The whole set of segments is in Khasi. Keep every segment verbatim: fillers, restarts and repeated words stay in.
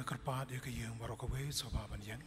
Kyrpad ïa ka ïing baroh kawei, sngewbha ban ïeng.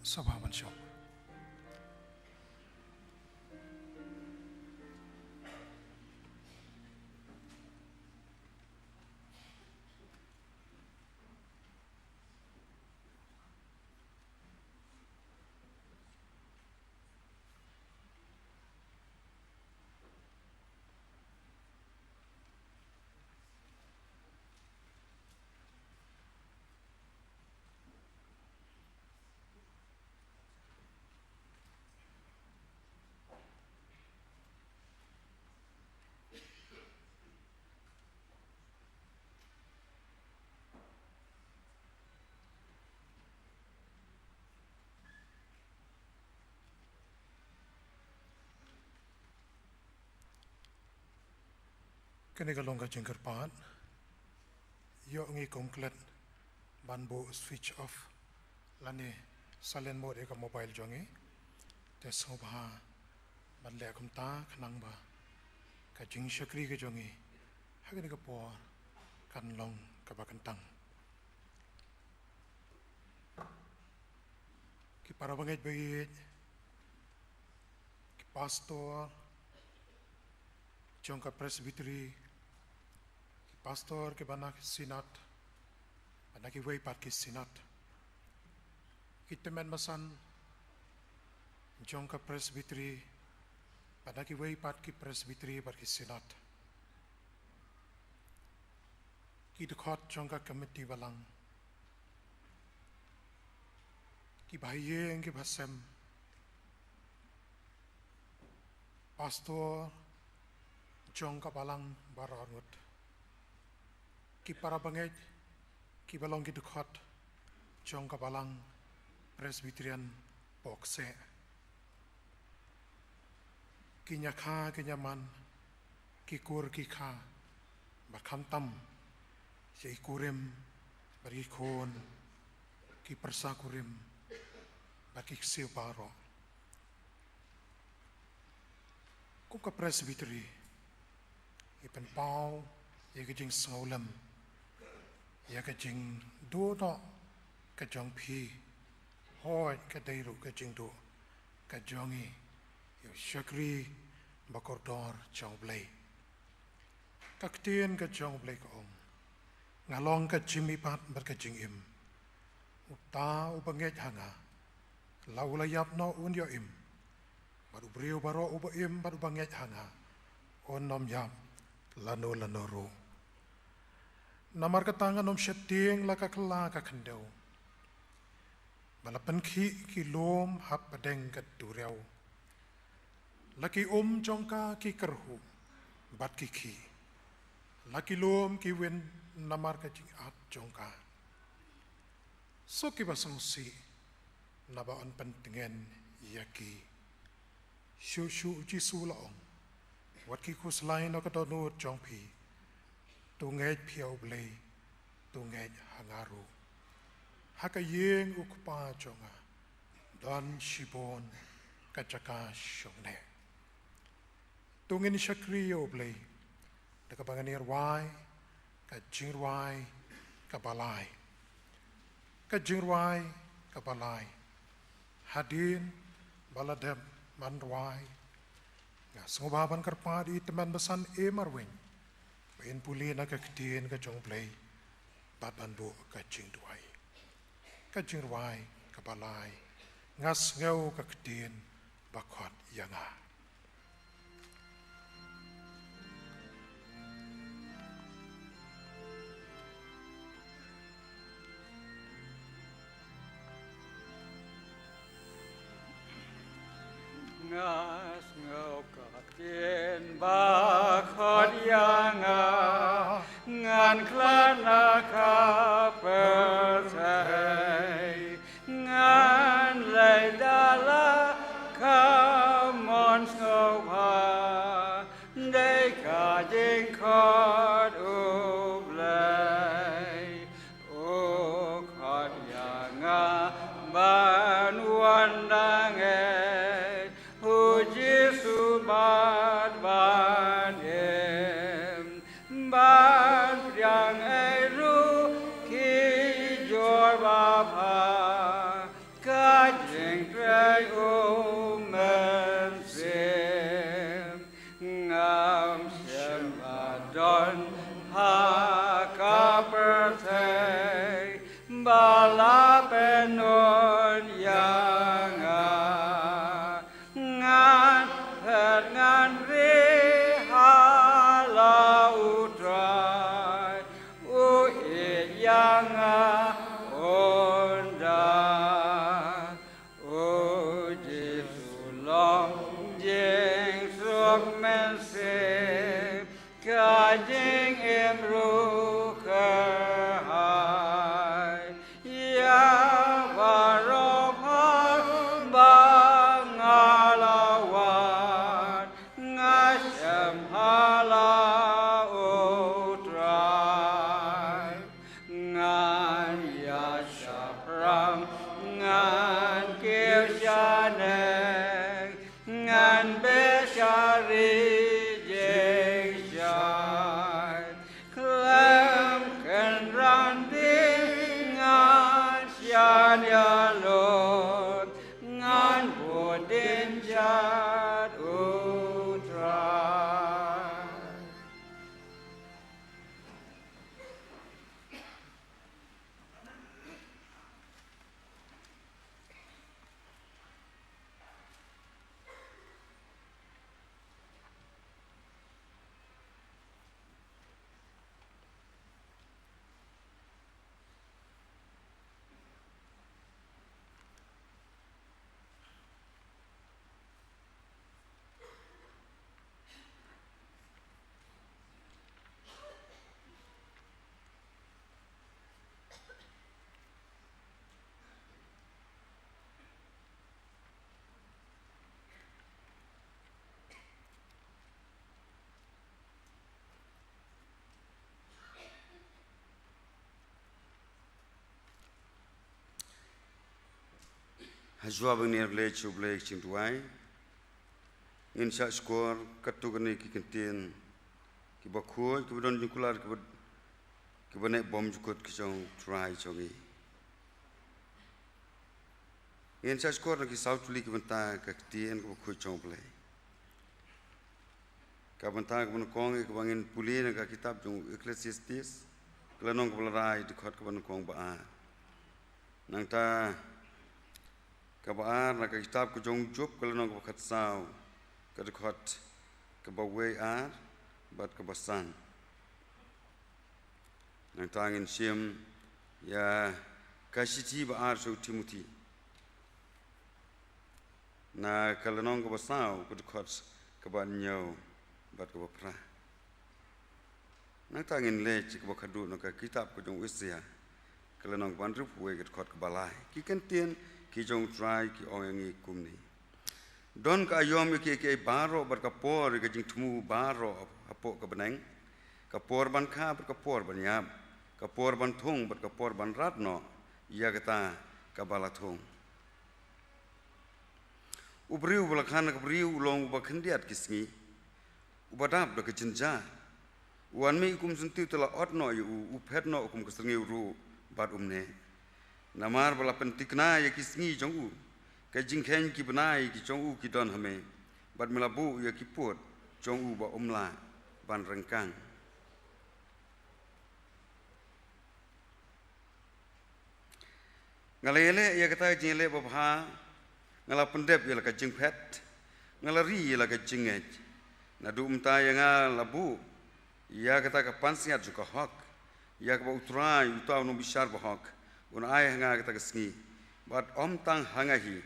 Sngewbha ban shong. Kane ka long ka jingkyrpad. Ïoh ngi kum klet ban buh switch off lane silent mode ïa ka mobile jong ngi. Te sngewbha ban leh kumta khnang ba ka jingshakri ka jong ngi ha kane ka por kan long kaba kyntang. Ki para bangeit baieit, ki pastor jong ka Presbytery, ki pastor kiba na ki synod, bad na kiwei pat ki synod, ki tymmen basan jong ka Presbytery, bad na kiwei pat ki Presbytery bad ki synod, ki dkhot jong ka Komiti Balang, ki bahaïing ki bahasem, pastor jong ka Balang Barngut, ki para bangeit kiba long ki dkhot jong ka Balang Presbyterian Pohkseh, ki ñiakha ki ñiaman, ki kur ki kha, bad khamtam ïa ki kurim bad ki khun, ki pyrsa kurim bad ki ksiew baroh. Kum ka Presbytery, ngi pynpaw ïa ka jingsngewlem ïa ka jingduh noh ka jong phi. Hooid, ka dei ruh ka jingduh ka jong ngi ïa u shakri bakordor jong U Blei. Ka ktien ka jong U Blei ka ong, Nga long ka jingmihpat bad ka jingim. Uta uba ngeit ha nga, la u la ïap noh un ïoh im. Bad u briew baroh uba im bad uba ngeit ha nga, un ym ïap lano lano ruh. Namar kata ngan ym sheptieng la ka kylla ka khyndew, ba la pynkhih ki lum hapdeng ka duriaw. La ki um jong ka ki kyrhuh bad ki khih. La ki lum ki win namar ka jingat jong ka. Suk kiba sngewsih, naba yn pyntngen ïa ki. Shuh shuh u Jisu u la ong, wat ki khuslai na ka dohnud jong phi. To ngeit phi ha U Blei, to ngeit ha nga ruh. Ha ka ïing u Kpa jong nga don shibun ka jaka shongneh. To ngin shakri ïa U Blei da kaba ngin ïa rwai ka jingrwai kaba lai. Ka jingrwai kaba lai. Hadien ba la dep ban rwai, nga sngewbha ban kyrpad ïa i tymmen basan Marweiñ ba in pule na ka ktien ka jong U Blei bad ban buh ka jingduwai. Ka jingrwai kaba lai. Nga sngew ka ktien ba khot ïa nga. Nga sngew ka ktien ba khot ïa nga, ngan khlad na ka pyrthei. Ngan leit da la ka mon sngewbha, dei ka jingkhot U Blei. U khot ïa nga ban wan da ngeit, U Jisu bad ban im. Ban pdiang ei ruh ki jor ba bha, ka jingtrei U Mynsiem. Ngam shym la don ha ka pyrthei ba la pynhun ïa nga. Ngan phet ngan ri ha la U Trai, u ïeit ïa nga un da. U Jisu long jingsuk mynsiem, ka jingim ruh kyrhai. Ïa baroh pha ba nga la wan, nga shem ha la U Trai. Ngan ïa shaphrang, ngan kiew shaneng, ngan beh sha ri jingshai. Khlem kynran ding ngan shaniah lut, ngan bud dien jad U Trai. Ha shuwa ba ngin ïa klet sha U Blei ka jingduwai, ngin shah shkor katto katne ki kyntien kiba khuid, kiba don jingkular, kiba, kiba neh bymjukut ki jong U Trai jong ngi. Ngin shah shkor na ki saw tylli ki bynta ka ktien kaba khuid jong U Blei. Ka bynta kaba nyngkong ïa kaba ngin pule na ka kitab jong u Ecclesiastes, Ka lynnong kaba la rai, dkhot kaba nyngkong ba ar. Nangta kaba ar na ka kitab ka jong u Job, ka lynnong kaba khatsaw, ka dkhot kaba wei ar bad kaba san. Nangta ngin shim ïa ka shithi ba ar sha u Timothi, na ka lynnong kaba saw, ka dkhot kaba hynñiew bad kaba phra. Nangta ngin leit sha kaba khadduh na ka kitab ka jong u Isaiah, ka lynnong kaba hynriewphew wei, ka dkhot kaba lai. Ki kyntien ki jong u Trai ki ong ïa ngi kumne: Don ka aïom ïa kiei kiei baroh, bad ka por ïa ka jingthmu baroh hapoh ka bneng, ka por ban kha bad ka por ban ïap, ka por ban thung bad ka por ban rat noh ïa kata kaba la thung. U briew uba la khan na ka briew u long uba khyndiat ki sngi, uba dap da ka jynjar. U wan mih kum syntiew te la ot noh ïa u, u phet noh kum ka syrngiew ruh bad um neh. Namar ba la pynthikna ïa ki sngi jong u, ka jingkheiñ ki bnai ki jong u ki don ha me, bad me la buh ïa ki pud jong u ba um lah ban ryngkang. Nga la ïaleh ïa kata ka jingïaleh babha, nga la pyndep ïa la ka jingphet, nga la ri ïa la ka jingngeit. Naduh mynta ïa nga la buh ïa kata ka pansngiat jong ka hok, ïa kaba u Trai, uta u nongbishar bahok, un ai ha nga kata ka sngi. Bad ym tang ha nga hi,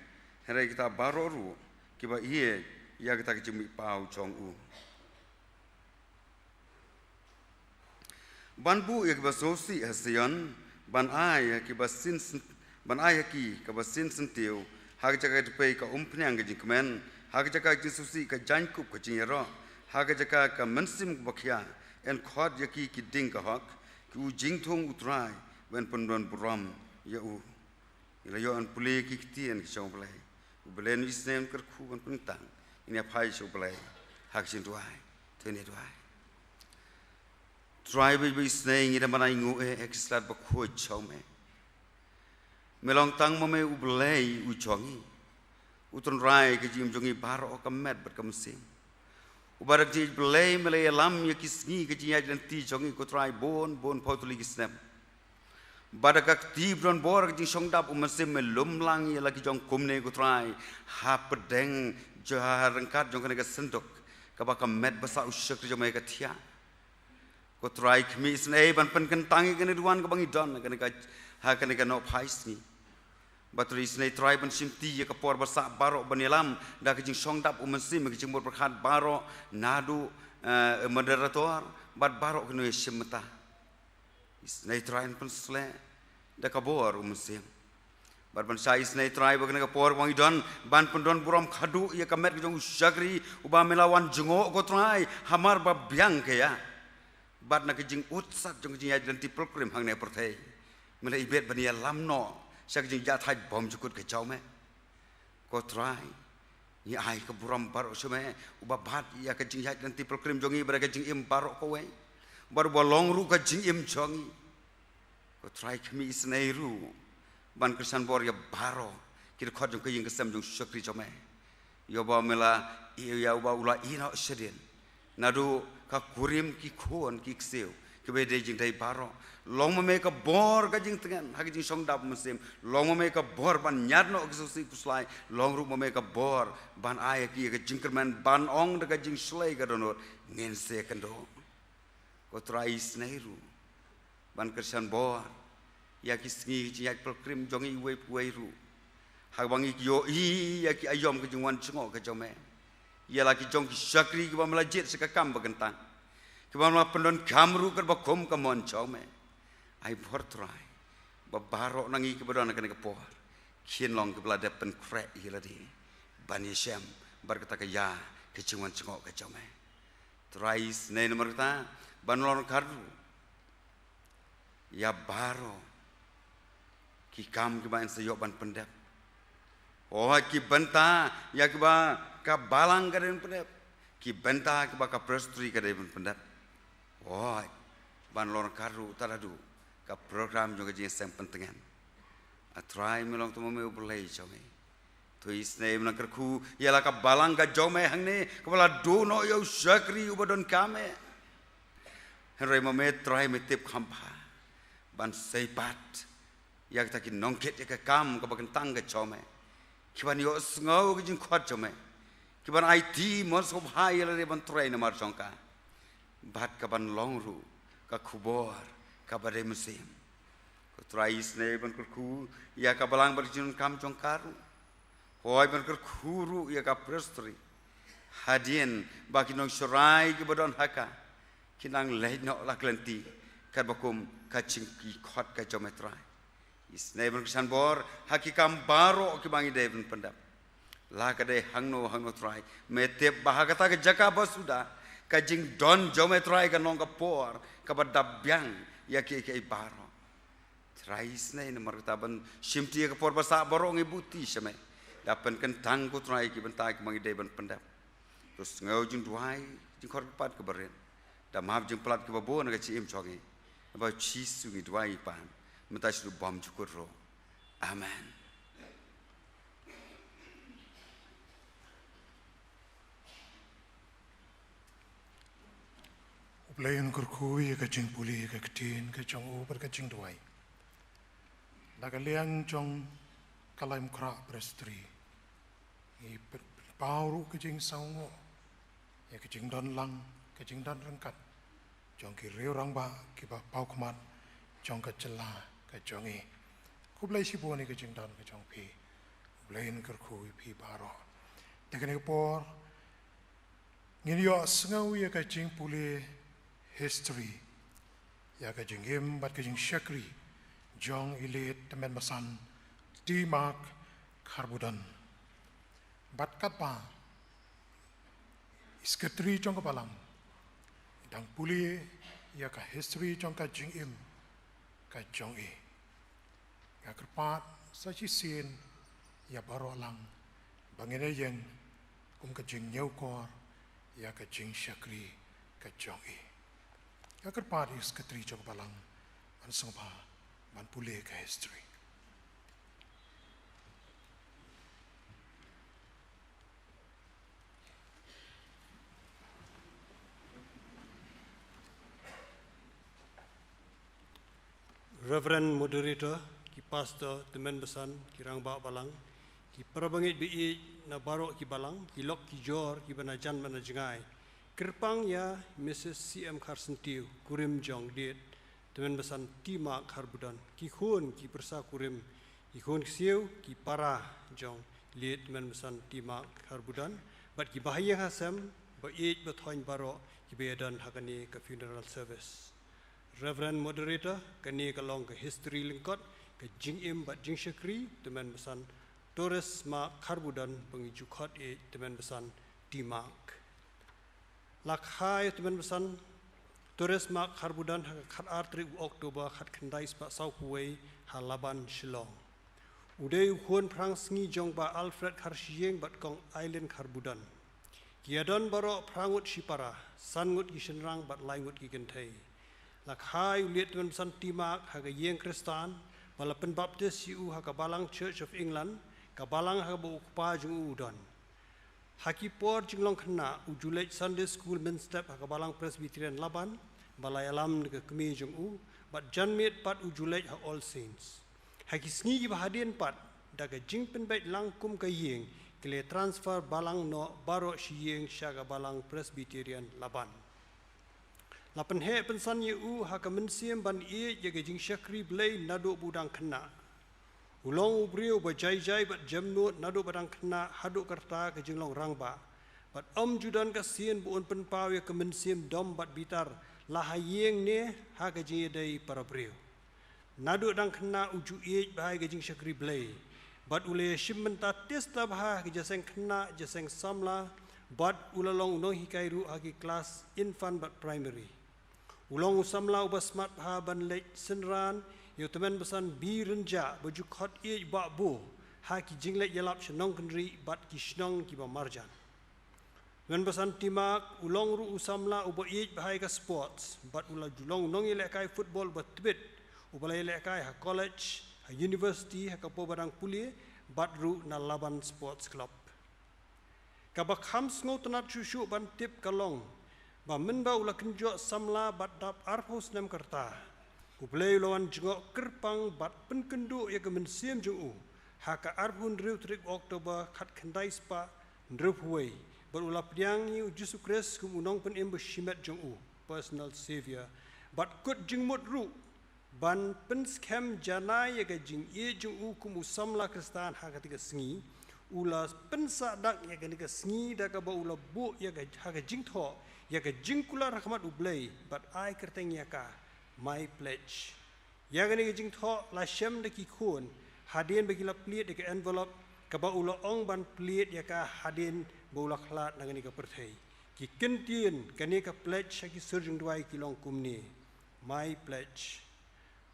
hynrei kita baroh ruh kiba ïeit ïa kata ka jingmihpaw jong u. Ban buh ïa kiba sngewsih ha Sion, ban ai ïa kiba syn-, ban ai ïa ki kaba syn syntiew ha ka jaka ka jingpei ka umphniang ka jingkmen, ha ka jaka ka jingsngewsih ka jaiñkup ka jingïaroh, ha ka jaka ka mynsiem kaba khia. Yn khot ïa ki ki dieng ka hok, ki u jingthung u Trai, ban pyndon burom ïa u. Ngi la ïoh ban pule ki ktien ki jong U Blei. U Blei un isynei, un kyrkhu, ban pyntang. Ngin ïa phai sha U Blei ha ka jingduwai. To ngin ïa duwai. Trai ba ïeit ba isynei, ngi dang ban ainguh eh ha ki slad bakhuid jong me. Me long tang ma me U Blei u jong ngi, u tynrai ka jingim jong ngi baroh, ka met bad ka mynsiem. Uba da ka jingïeit Blei me la ïalam ïa ki sngi ka jingïaid lynti jong ngi, ko Trai, bun bun phew tylli ki snem. Bad da ka kti ba don bor ka jingshongdap u Mynsiem me lum lang ïa la ki jong kumne, ko Trai, ha pdeng jong, ha ryngkat jong kane ka synduk kaba ka met basa u shakri jong me ka thiah. Ko Trai, khmih isynei ban pynkyntang ïa kane ka duwan kaba ngi don ha kane ka, ha kane ka nohphai sngi. Bad to isynei Trai ban shimti ïa ka por basa baroh ban ïalam da ka jingshongdap u Mynsiem, ka jingmut pyrkhat baroh, naduh, eh, moderator bad baroh ki nongïashim bynta. Isynei Trai ban pynshlur da ka bor u Mynsiem. Bad ban shah isynei Trai ba kane ka por ba ngi don ban pyndon burom khadduh ïa ka met ka jong u shakri uba me la wan jngoh, ko Trai, hamar ba biang ka ïa. Bad na ka jingutsaid jong ka jingïaid lynti pilgrim hangne ha pyrthei, me la ibit ban ïalam noh sha ka jingïathait bymjukut ka jong me. Ko Trai, ngi ai ka burom baroh sha me, uba bat ïa ka jingïaid lynti pilgrim jong ngi bad ka jingim baroh kawei, bad uba long ruh ka jingim jong ngi. Ko Trai, khmih isynei ruh ban kyrshan bor ïa baroh ki dkhot jong ka ïing ka sem jong u shakri jong me, ïa uba me la, ïa uba u la ïehnoh shadien. Naduh ka kurim, ki khun, ki ksiew, kiba dei jingdei baroh. Long ma me ka bor ka jingtngen ha ka jingshongdap u Mynsiem. Long ma me ka bor ban ñiad noh ki sngewsih khuslai. Long ruh ma me ka bor ban ai ïa ki ïa ka jingkyrmen, ban ong da ka jingshlei ka dohnud, ngin sa ïakynduh. Ko Trai, isynei ruh ban kyrshan bor ïa ki sngi jingïaid pilgrim jong ngi iwei pa iwei ruh, ha kaba ngi ïohi ïa ki aïom ka jingwan jngoh ka jong me, ïa la ki jong ki shakri kiba me la jied sha ka kam ba kyntang, kiba me la pyndonkam ruh katba kum ka mon jong me. Ai bor Trai ba baroh na ngi kiba don ha kane ka por kin long kiba la dep pynkhreh ïa lade ban ïashem bad kata ka ïa ka jingwan jngoh ka jong me. Trai, isynei namar kata ban long ryngkat ruh ïa baroh ki kam kiba yn sa ïoh ban pyndep. Hooid, ki bynta ïa kiba ka balang ka dei ban pyndep, ki bynta kiba ka presbytery ka dei ban pyndep. Hooid, ban long ryngkat ruh tad haduh ka program jong ka jingïaseng pyntngen. A Trai, me long tang ma me U Blei jong ngi. To isynei me nang kyrkhu ïa la ka balang ka jong me hangne kaba la duh noh ïa u shakri uba donkam eh. Hynrei ma me Trai me tip kham bha. ban sei pat ïa kata ki nongkit ïa ka kam kaba kyntang ka jong me, kiban ïohsngew ka jingkhot jong me, kiban aiti mon sngewbha ïa lade ban trei namar jong ka, bad kaban long ruh ka khubor kaba dei mynsiem. Ko Trai, isynei ban kyrkhu ïa ka balang bad ka jingdonkam jong ka ruh. Hoi ban kyrkhu ruh ïa ka presbytery, hadien ba ki nongsharai kiba don ha ka kin nang leit noh la ka lynti katba kum ka jingkhot ka jong me Trai. Isynei ban kyrshan bor ha ki kam baroh kiba ngi dei ban pyndep. La ka dei hangno hangno Trai, me tip ba ha kata ka jaka ba suda, ka jingdon jong me Trai kan long ka por kaba dap biang ïa kiei kiei baroh. Trai, isynei namar kata ban shimti ïa ka por ba sah baroh ngi buhti sha me, da pynkyntang ko Trai ki bynta kiba ngi dei ban pyndep. To sngew jingduwai, jingkhot kyrpad kaba rit, da map jingpynlait kaba bun na ka jingim jong ngi. Naba U Jisu ngi duwai pan, mynta sha u bymjukut ruh. Amen. U Blei un kyrkhu ïa ka jingpule ïa ka ktien ka jong u bad ka jingduwai. Da ka liang jong ka Laitumkhrah Presbytery, ngi pynpaw ruh ka jingsngewnguh ïa ka jingdon lang, ka jingdon ryngkat jong ki riew rangbah kiba paw khmat jong ka jylla ka jong ngi. Khublei shibun ïa ka jingdon ka jong phi. U Blei un kyrkhu ïa phi baroh. Da kane ka por ngin ïohsngew ïa ka jingpule history ïa ka jingim bad ka jingshakri jong i Late Tymmen Basan T. Mark Kharbudon. Bad katba i Secretary jong ka Balang dang pule ïa ka history jong ka jingim ka jong i, nga kyrpad sa shisien ïa baroh lang ba ngin ïeng kum ka jingñiewkor ïa ka jingshakri ka jong i. Nga kyrpad ïa i Secretary jong ka Balang ban sngewbha ban pule ka history. Reverend Moderator, ki Pastor, Tymmen Basan, ki Rangbah Balang, ki parabangeit ba ïeit na baroh ki balang, ki lok ki jor, kiba na jan bad na jngai. Kyrpang ïa Mrs C M Kharsyntiew, kurim jong Late Tymmen Basan T. Mark Kharbudon, ki khun ki pyrsa kurim, ki khun ksiew, ki para jong Late Tymmen Basan T. Mark Kharbudon, bad ki bahaïing hasem ba ïeit ba thoiñ baroh kiba ïadon ha kane ka funeral service. Reverend Moderator, kane ka long ka history lyngkot ka jingim bad jingshakri Tymmen Basan Tourist Mark Kharbudon, ba ngi ju khot ïa Tymmen Basan T. Mark. La kha ïa u Tymmen Basan Tourist Mark Kharbudon ha ka khatar tarik u October khatkhyndai spah sawphew wei ha Laban, Shillong. U dei u khun phrang sngi jong Bah Alfred Kharshiing bad Kong Aileen Kharbudon. Ki ïadon baroh phra ngut shipara, san ngut ki shynrang bad lai ngut ki kynthei. La kha ïa u Late Tymmen Basan T. Mark ha ka ïing Khristan, ba la pynbaptis ïa u ha ka Balang Church of England, ka balang ha kaba u kpa jong u u don. Ha ki por jinglong khynnah, u ju leit Sunday School mynstep ha ka Balang Presbyterian Laban, ba la ïalam da ka kmie jong u, bad janmiet pat u ju leit ha All Saints. Ha ki sngi kiba hadien pat, da ka jingpynbeit lang kum ka ïing, ki la transfer balang noh baroh shi ïing sha ka Balang Presbyterian Laban. La pynheh pynsan ïa u ha ka mynsiem ban ïeit ïa ka jingshakri Blei naduh ba u dang khynnah. U long u briew ba jai jai bad jemnud naduh ba dang khynnah haduh kata ka jinglong rangbah. Bad ym ju don ka sien ba un pynpaw ïa ka mynsiem dom bad bitar, la ha ïing ne ha ka jingïadei para briew. Naduh dang khynnah u ju ïeit bha ïa ka jingshakri Blei. Bad u la ïashim bynta tista bha ha ki jingïaseng khynnah, jingïaseng samla, bad u la long u nonghikai ruh ha ki klas infant bad primary. U long u samla uba smat bha ban leit synran ïa u Tymmen Basan B. Rynjah ba ju khot ïeit Bah Bo ha ki jingleit ïalap sha Nongkynrih bad ki shnong kiba marjan. Tymmen Basan T. Mark u long ruh u samla uba ïeit bha ïa ka sports, bad u la ju long u nongïalehkai football uba tbit, uba la ïalehkai ha college, ha university, ha ka por ba dang pule, bad ruh na Laban Sports Club. Kaba kham sngewtynnat shuh shuh ban tip ka long ba mynba u la kynjoh samla bad dap arphew snem ka rta, U Blei u la wan jngoh kyrpang bad pynkynduh ïa ka mynsiem jong u ha ka arphew hynriew tarik October khatkhyndai spah hynriewphew wei, bad u la pdiang ïa u Jisu Khrist kum u nongpynim bashimet jong u, personal savior, bad kut jingmut ruh ban pynskhem janai ïa ka jingïeit jong u kum u samla Khristan ha katei ka sngi. U la pynsah dak ïa kane ka sngi da kaba u la buh ïa ka, ha ka jingthoh, ïa ka jingkular ha khmat U Blei bad ai kyrteng ïa ka My Pledge. Ïa kane ka jingthoh la shem da ki khun hadien ba ki la plied ïa ka envelope kaba u la ong ban plied ïa ka hadien ba u la khlad na kane ka pyrthei. Ki kyntien kane ka pledge ha ki sur jingduwai ki long kumne: My pledge.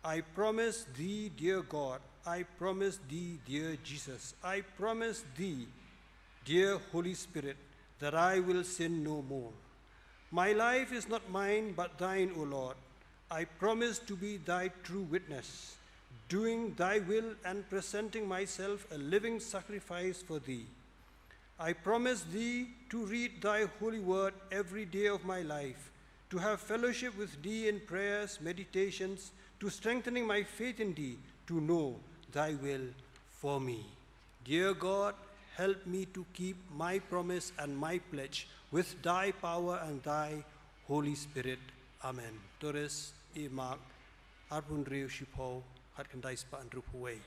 I promise thee, dear God, I promise thee, dear Jesus, I promise thee, dear Holy Spirit, that I will sin no more. My life is not mine, but thine, O Lord. I promise to be thy true witness, doing thy will and presenting myself a living sacrifice for thee. I promise thee to read thy holy word every day of my life, to have fellowship with thee in prayers, meditations, to strengthening my faith in thee, to know thy will for me. Dear God, help me to keep my promise and my pledge with thy power and thy Holy Spirit. Amen. Tourist E Mark, arphew hynriew shiphew, khatkhyndai spah hynriewphew wei.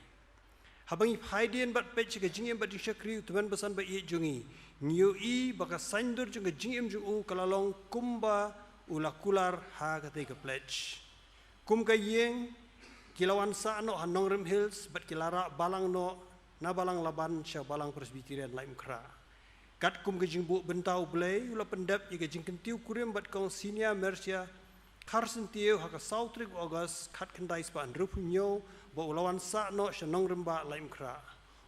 Haba ngi phai dien bad peit sha ka jingim bad jingshakri u tymmen basan ba ïeit jong ngi, ngi ïohi ba ka saiñdur jong ka jingim jong u ka la long kumba u la kular ha katei ka pledge. Kum ka ïing, ki la wan sah noh ha Nongrim Hills bad ki la rah balang noh na Balang Laban sha Balang Presbyterian Laitumkhrah. Katkum ka jingbuh bynta U Blei, u la pyndep ïa ka jingkyntiew kurim bad Kong Sinia Mercia Kharsyntiew ha ka saw tarik August khatkhyndai spah hynriewphew hynñiew, ba u la wan sah noh sha Nongrimbah Laitumkhrah.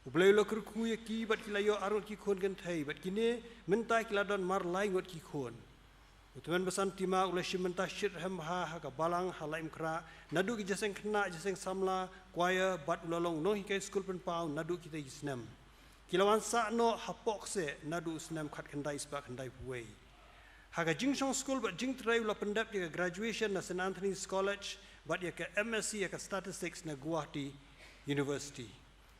U Blei u la kyrkhu ïa ki bad ki la ïoh arngut ki khun kynthei, bad kine mynta ki la don mar laingut ki khun. U tymmen basan Tima u la shim bynta shitrhem bha ha ka balang ha Laitumkhrah, naduh ki jingïaseng khynnah, jingïaseng samla, choir, bad u la long nonghikai skul pynpaw naduh kitei ki snem. Ki la wan sah noh hapoh kseh naduh u snem khatkhyndai spah khyndaiphew wei. Ha ka jingshong skul bad jingtrei u la pyndep ïa ka graduation na Saint Anthony's College bad ïa ka M Sc ïa ka Statistics na Gauhati University.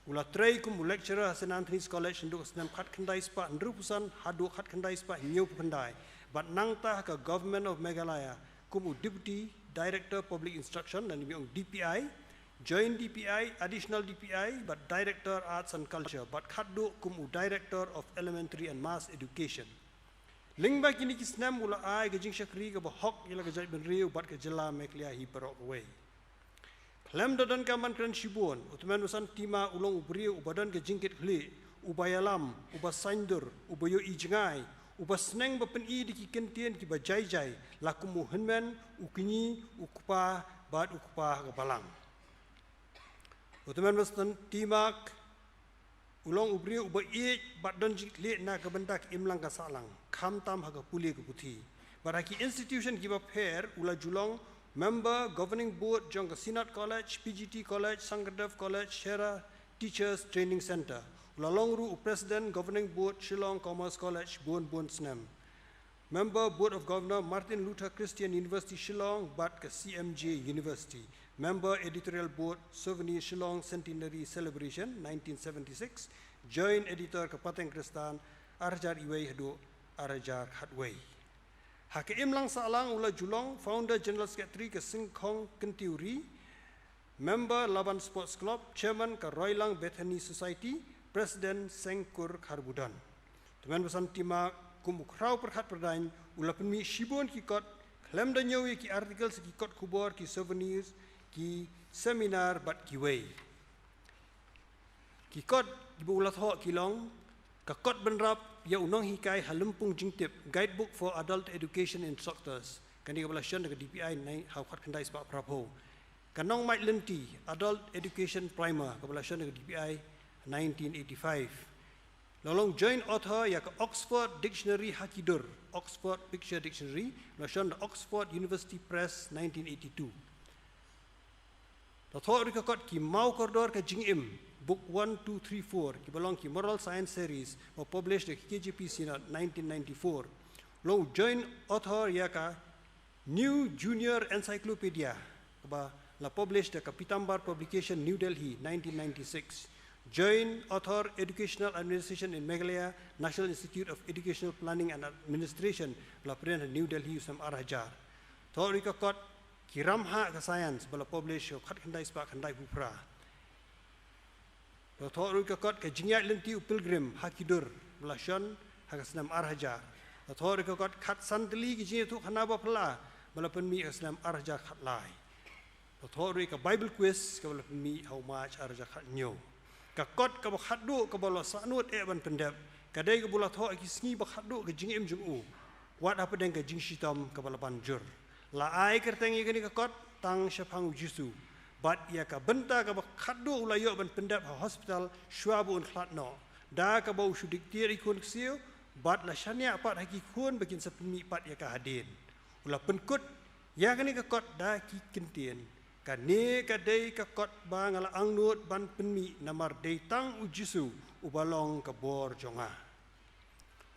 U la trei kum u lecturer ha Saint Anthony's College naduh ka snem khatkhyndai spah hynriewphew san haduh khatkhyndai spah hynñiewphew khyndai, bad nangta ha ka Government of Meghalaya kum u Deputy Director Public Instruction, lane ong D P I, Joint D P I, Additional D P I, bad Director Arts and Culture, bad khatduh kum u Director of Elementary and Mass Education. Lyngba kine ki snem u la ai ka jingshakri kaba hok ïa la ka jaitbynriew bad ka jylla Meghalaya hi baroh kawei. Khlem da donkam ban kren shibun, u tymmen basan Tima u long u briew uba don ka jingkitkhlieh, uba ïalam, uba saiñdur, uba ïohi jngai, uba sneng ba pyni da ki kyntien kiba jai jai, la kum u hynmen, u kñi, u kpa, bad u kpa ha ka balang. U tymmen basan Tima u long u briew uba ïeit bad don jingkitkhlieh na ka bynta ka imlang ka sahlang, khamtam ha ka pule ka puthi. Bad ha ki institution kiba pher u la ju long member governing board jong ka Synod College, P G T College, Sankerdev College, Shera Teachers Training Centre. U la long ruh u president governing board Shillong Commerce College bun bun snem. Member Board of Governor Martin Luther Christian University Shillong bad ka C M J University. Member Editorial Board Souvenir Shillong Centenary Celebration nineteen seventy-six, Joint Editor ka Pateng Khristan, ar hajar wei haduh ar hajar khatwei. Ha ka imlang sahlang u la ju long Founder General Secretary ka Sengkhong Kynthei Ri, Member Laban Sports Club, Chairman ka Roilang Bethany Society, President Sengkur Kharbudon. Tymmen basan Tima kum u khraw pyrkhat pyrdaiñ u la pynmih shibun ki kot, khlem da ñiew ïa ki articles, ki kot khubor, ki souvenirs, ki seminar bad kiwei. Ki kot kiba u la thoh ki long: ka kot bynrap ïa u nonghikai ha lympung jingtip, Guidebook for Adult Education Instructors, kane kaba la shon da ka D P I ha u khatkhyndai spah phraphew. Ka Nongmait Lynti, Adult Education Primer, kaba la shon da ka D P I nineteen eighty-five. La long joint author ïa ka Oxford Dictionary ha ki dur, Oxford Picture Dictionary, la shon da Oxford University Press nineteen eighty-two. La thoh ruh ka kot Ki Maw Kordor ka Jingim, Book one, two, three, four, kiba long ki Moral Science Series, ba published da ka K J P Synod nineteen ninety-four. Long joint author ïa ka New Junior Encyclopedia, kaba La publish da ka Pitambar Publication, New Delhi, nineteen ninety-six. Joint Author, Educational Administration in Meghalaya, National Institute of Educational Planning and Administration, ba la print ha New Delhi u snem ar hajar. Thoh ruh ïa ka kot Ki Ram Ha Ka Science, ba la publish ha u khatkhyndai spah khyndai phew phra. La thoh ruh ïa ka kot Ka Jingïaid Lynti u Pilgrim ha ki Dur, ba la shon ha ka snem ar hajar. La thoh ruh ïa ka kot Khatsan Tylli ki Jingïathuhkhana Baphylla, ba la pynmih ha ka snem ar hajar khatlai. La thoh ruh ïa ka Bible Quiz, kaba la pynmih ha u March ar hajar khathynñiew. Ka kot kaba khatduh kaba u la sahnud eh ban pyndep ka dei kaba u la thoh ha ki sngi ba khatduh ka jingim jong u, wat hapdeng ka jingshitom kaba la ban jur. La ai kyrteng ïa kane ka kot tang shaphang u Jisu. Bad ïa ka bynta kaba khatduh u la ïoh ban pyndep ha hospital shuwa ba un khlad noh, da kaba u shu diktiar ïa ki khun ksiew, bad la shaniah pat ha ki khun ba kin sa pynmih pat ïa ka hadien. U la pynkut ïa kane ka kot da ki kyntien: Kane ka dei ka kot ba nga la angnud ban pynmih, namar dei tang u Jisu uba long ka bor jong nga.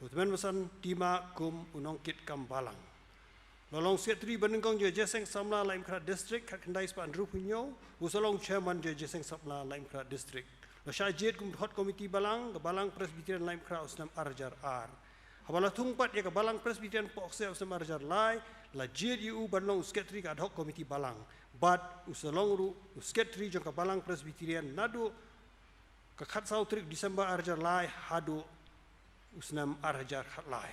U tymmen basan T. Mark kum u nongkitkam balang. U la long Secretary banyngkong jong ka Jingïaseng Samla Laitumkhrah District, khatkhyndai spah hynriewphew hynñiew. U sa long Chairman jong ka Jingïaseng Samla Laitumkhrah District. U la shah jied kum u dkhot Komiti Balang ka Balang Presbyterian Laitumkhrah ha u snem ar hajar ar. Haba la thung pat ïa ka Balang Presbyterian Pohkseh ha u snem ar hajar lai, la jied ïa u ban long u Secretary ka Ad Hoc Committee Balang. Bad u sa long ruh u Secretary jong ka Balang Presbyterian naduh ka khatsaw tarik December ar hajar lai haduh u snem ar hajar khatlai.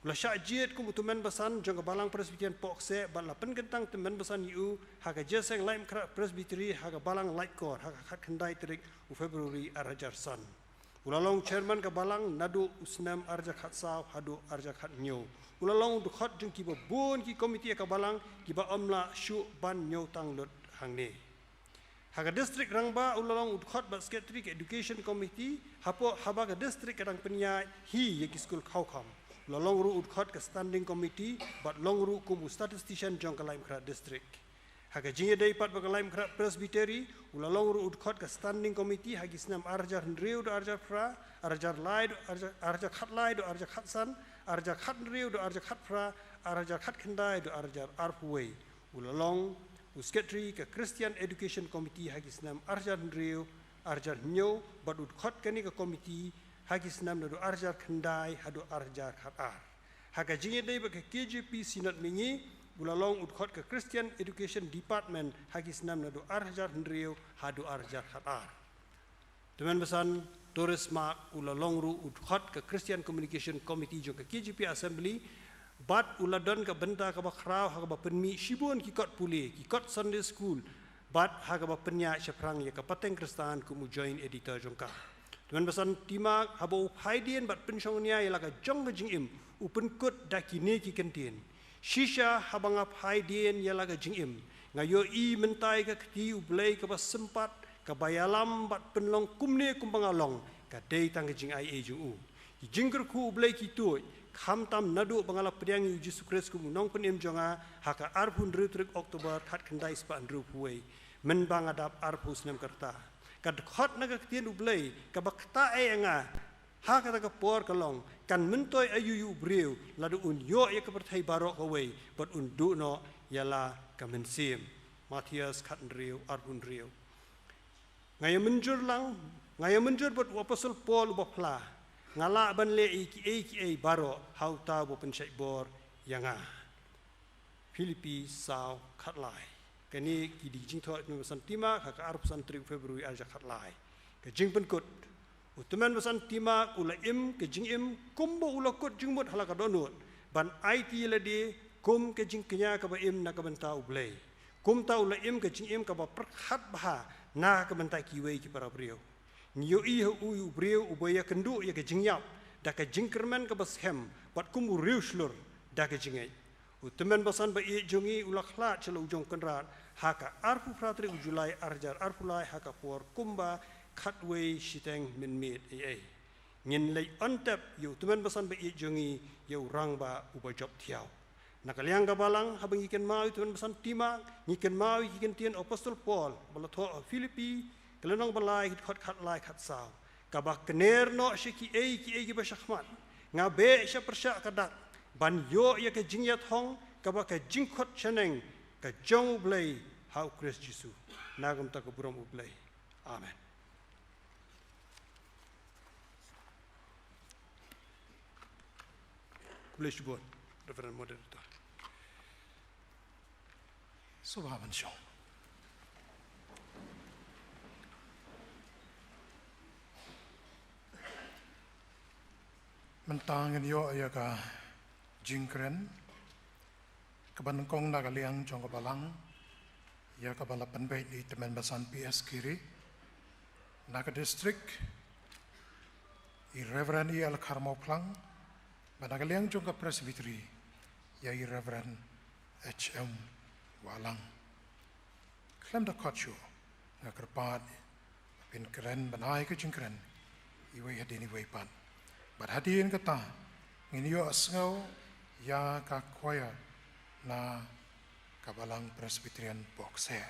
U la shah jied kum u tymmen basan jong ka Balang Presbyterian Pohkseh bad la pynkyntang tymmen basan ïa u ha ka Jingïaseng Laitumkhrah Presbytery ha ka Balang Laitkor ha ka khatkhyndai tarik u February ar hajar san. U la long Chairman ka Balang naduh u snem ar hajar khatsaw haduh ar hajar khathynñiew. U la long u dkhot jong kiba bun ki komiti ha ka Balang kiba ym lah shuh ban ñiewtang lut hangne. Ha ka District rangbah u la long u dkhot bad Secretary ka Education Committee, hapoh haba ka District ka dang pynïaid hi ïa ki skul khawkham. U la long ruh u dkhot ka Standing Committee bad long ruh kum u Statistician jong ka Laitumkhrah District. Ha ka jingïadei pat bad ka Laitumkhrah Presbytery, u la long ruh u dkhot ka Standing Committee ha ki snem ar hajar hynriew haduh ar hajar phra, ar hajar lai haduh ar hajar, ar hajar khatlai haduh ar hajar khatsan, ar hajar khathynriew haduh ar hajar khatphra, ar hajar khatkhyndai haduh ar hajar arphew wei. U la long u Secretary ka Christian Education Committee ha ki snem ar hajar hynriew, ar hajar hynñiew, bad u dkhot kane ka komiti ha ki snem naduh ar hajar khyndai haduh ar hajar khatar. Ha ka jingïadei bad ka K J P Synod Mihngi, u la long u dkhot ka Christian Education Department ha ki snem naduh ar hajar hynriew haduh ar hajar khatar. Tymmen basan Doris Mark u la long ruh u dkhot ka Christian Communication Committee jong ka K J P Assembly, bad u la don ka bynta kaba khraw ha kaba pynmih shibun ki kot pule, ki kot Sunday School, bad ha kaba pynïaid shaphrang ïa ka pateng Khristan kum u Joint Editor jong ka. Tymmen basan T. Mark, haba u phaidien bad pynshongnia ïa la ka jong ka jingim, u pynkut da kine ki kyntien: Shisha haba nga phaidien ïa la ka jingim, nga ïohi mynta ïa ka kti U Blei kaba sympat, kaba ïalam bad pynlong kumne kumba nga long, ka dei tang ka jingaiei jong u. Ki jingkyrkhu U Blei ki tuid, khamtam naduh ba nga la pdiang ïa u Jisu Khrist kum u Nongpynim jong nga ha ka arphew hynriew tarik October khatkhyndai spah hynriewphew wei, mynba nga dap arphew snem ka rta. Ka dkhot na ka ktien U Blei kaba ktah ei ïa nga ha kata ka por ka long: Kan myntoi aïu ïa u briew lada un ïoh ïa ka pyrthei baroh kawei bad un duh noh ïa la ka mynsiem? Mathaios khathynriew, arphew hynriew. Nga ïa mynjur lang, nga ïa mynjur bad u Apostol Paul uba phla: Nga lah ban leh ïa kiei kiei baroh ha uta uba pynshait bor ïa nga. Philippi saw, khatlai. Kane ki dei ki jingthoh u tymmen basan T. Mark ha ka arphew san tarik February ar hajar khatlai. Ka jingpynkut: U tymmen basan T. Mark u la im ka jingim kumba u la kut jingmut ha la ka dohnud, ban aiti ïa lade kum ka jingkñia kaba im na ka bynta U Blei. Kumta u la im ka jingim kaba pyrkhat bha na ka bynta kiwei ki para briew. Ngi ïohi ha u ïa u briew uba ïakynduh ïa ka jingïap da ka jingkyrmen kaba skhem, bad kum u riewshlur da ka jingngeit. U tymmen basan ba ïeit jong ngi u la khlad sha la u jong Kynrad ha ka arphew phra tarik u July ar hajar arphew lai ha ka por kumba khatwei shiteng mynmiet eiei. Ngin leit on tep ïa u tymmen basan ba ïeit jong ngi, ïa u rangbah uba jop thiaw. Na ka liang ka balang, haba ngi kynmaw ïa u tymmen basan T. Mark, ngi kynmaw ïa ki kyntien u Apostol Paul ba la thoh ha Philippi, ka lynnong ba lai, ki dkhot khatlai khatsaw: Kaba kner noh sha kiei kiei kiba shakhmat, nga beh sha pyrshah ka dak ban ïoh ïa ka jingïathong kaba ka jingkhot shaneng ka jong U Blei ha u Khrist Jisu, na ka bynta ka burom U Blei. Amen. Khublei shibun, Reverend Moderator. Sngewbha ban shong. Mynta ngin ïoh ïa ka jingkren kaba nyngkong na ka liang jong ka balang, ïa kaba la pynbeit na i Tymmen Basan P S Kiri, na ka district, i Reverend E L Kharmawphlang, bad na ka liang jong ka Presbytery, ïa i Reverend H M Wahlang. Khlem da khot shuh, nga kyrpad ba phin kren ban ai ka jingkren iwei hadien iwei pat. Bad hadien kata, ngin ïoh sngew ïa ka choir na ka Balang Presbyterian Pohkseh.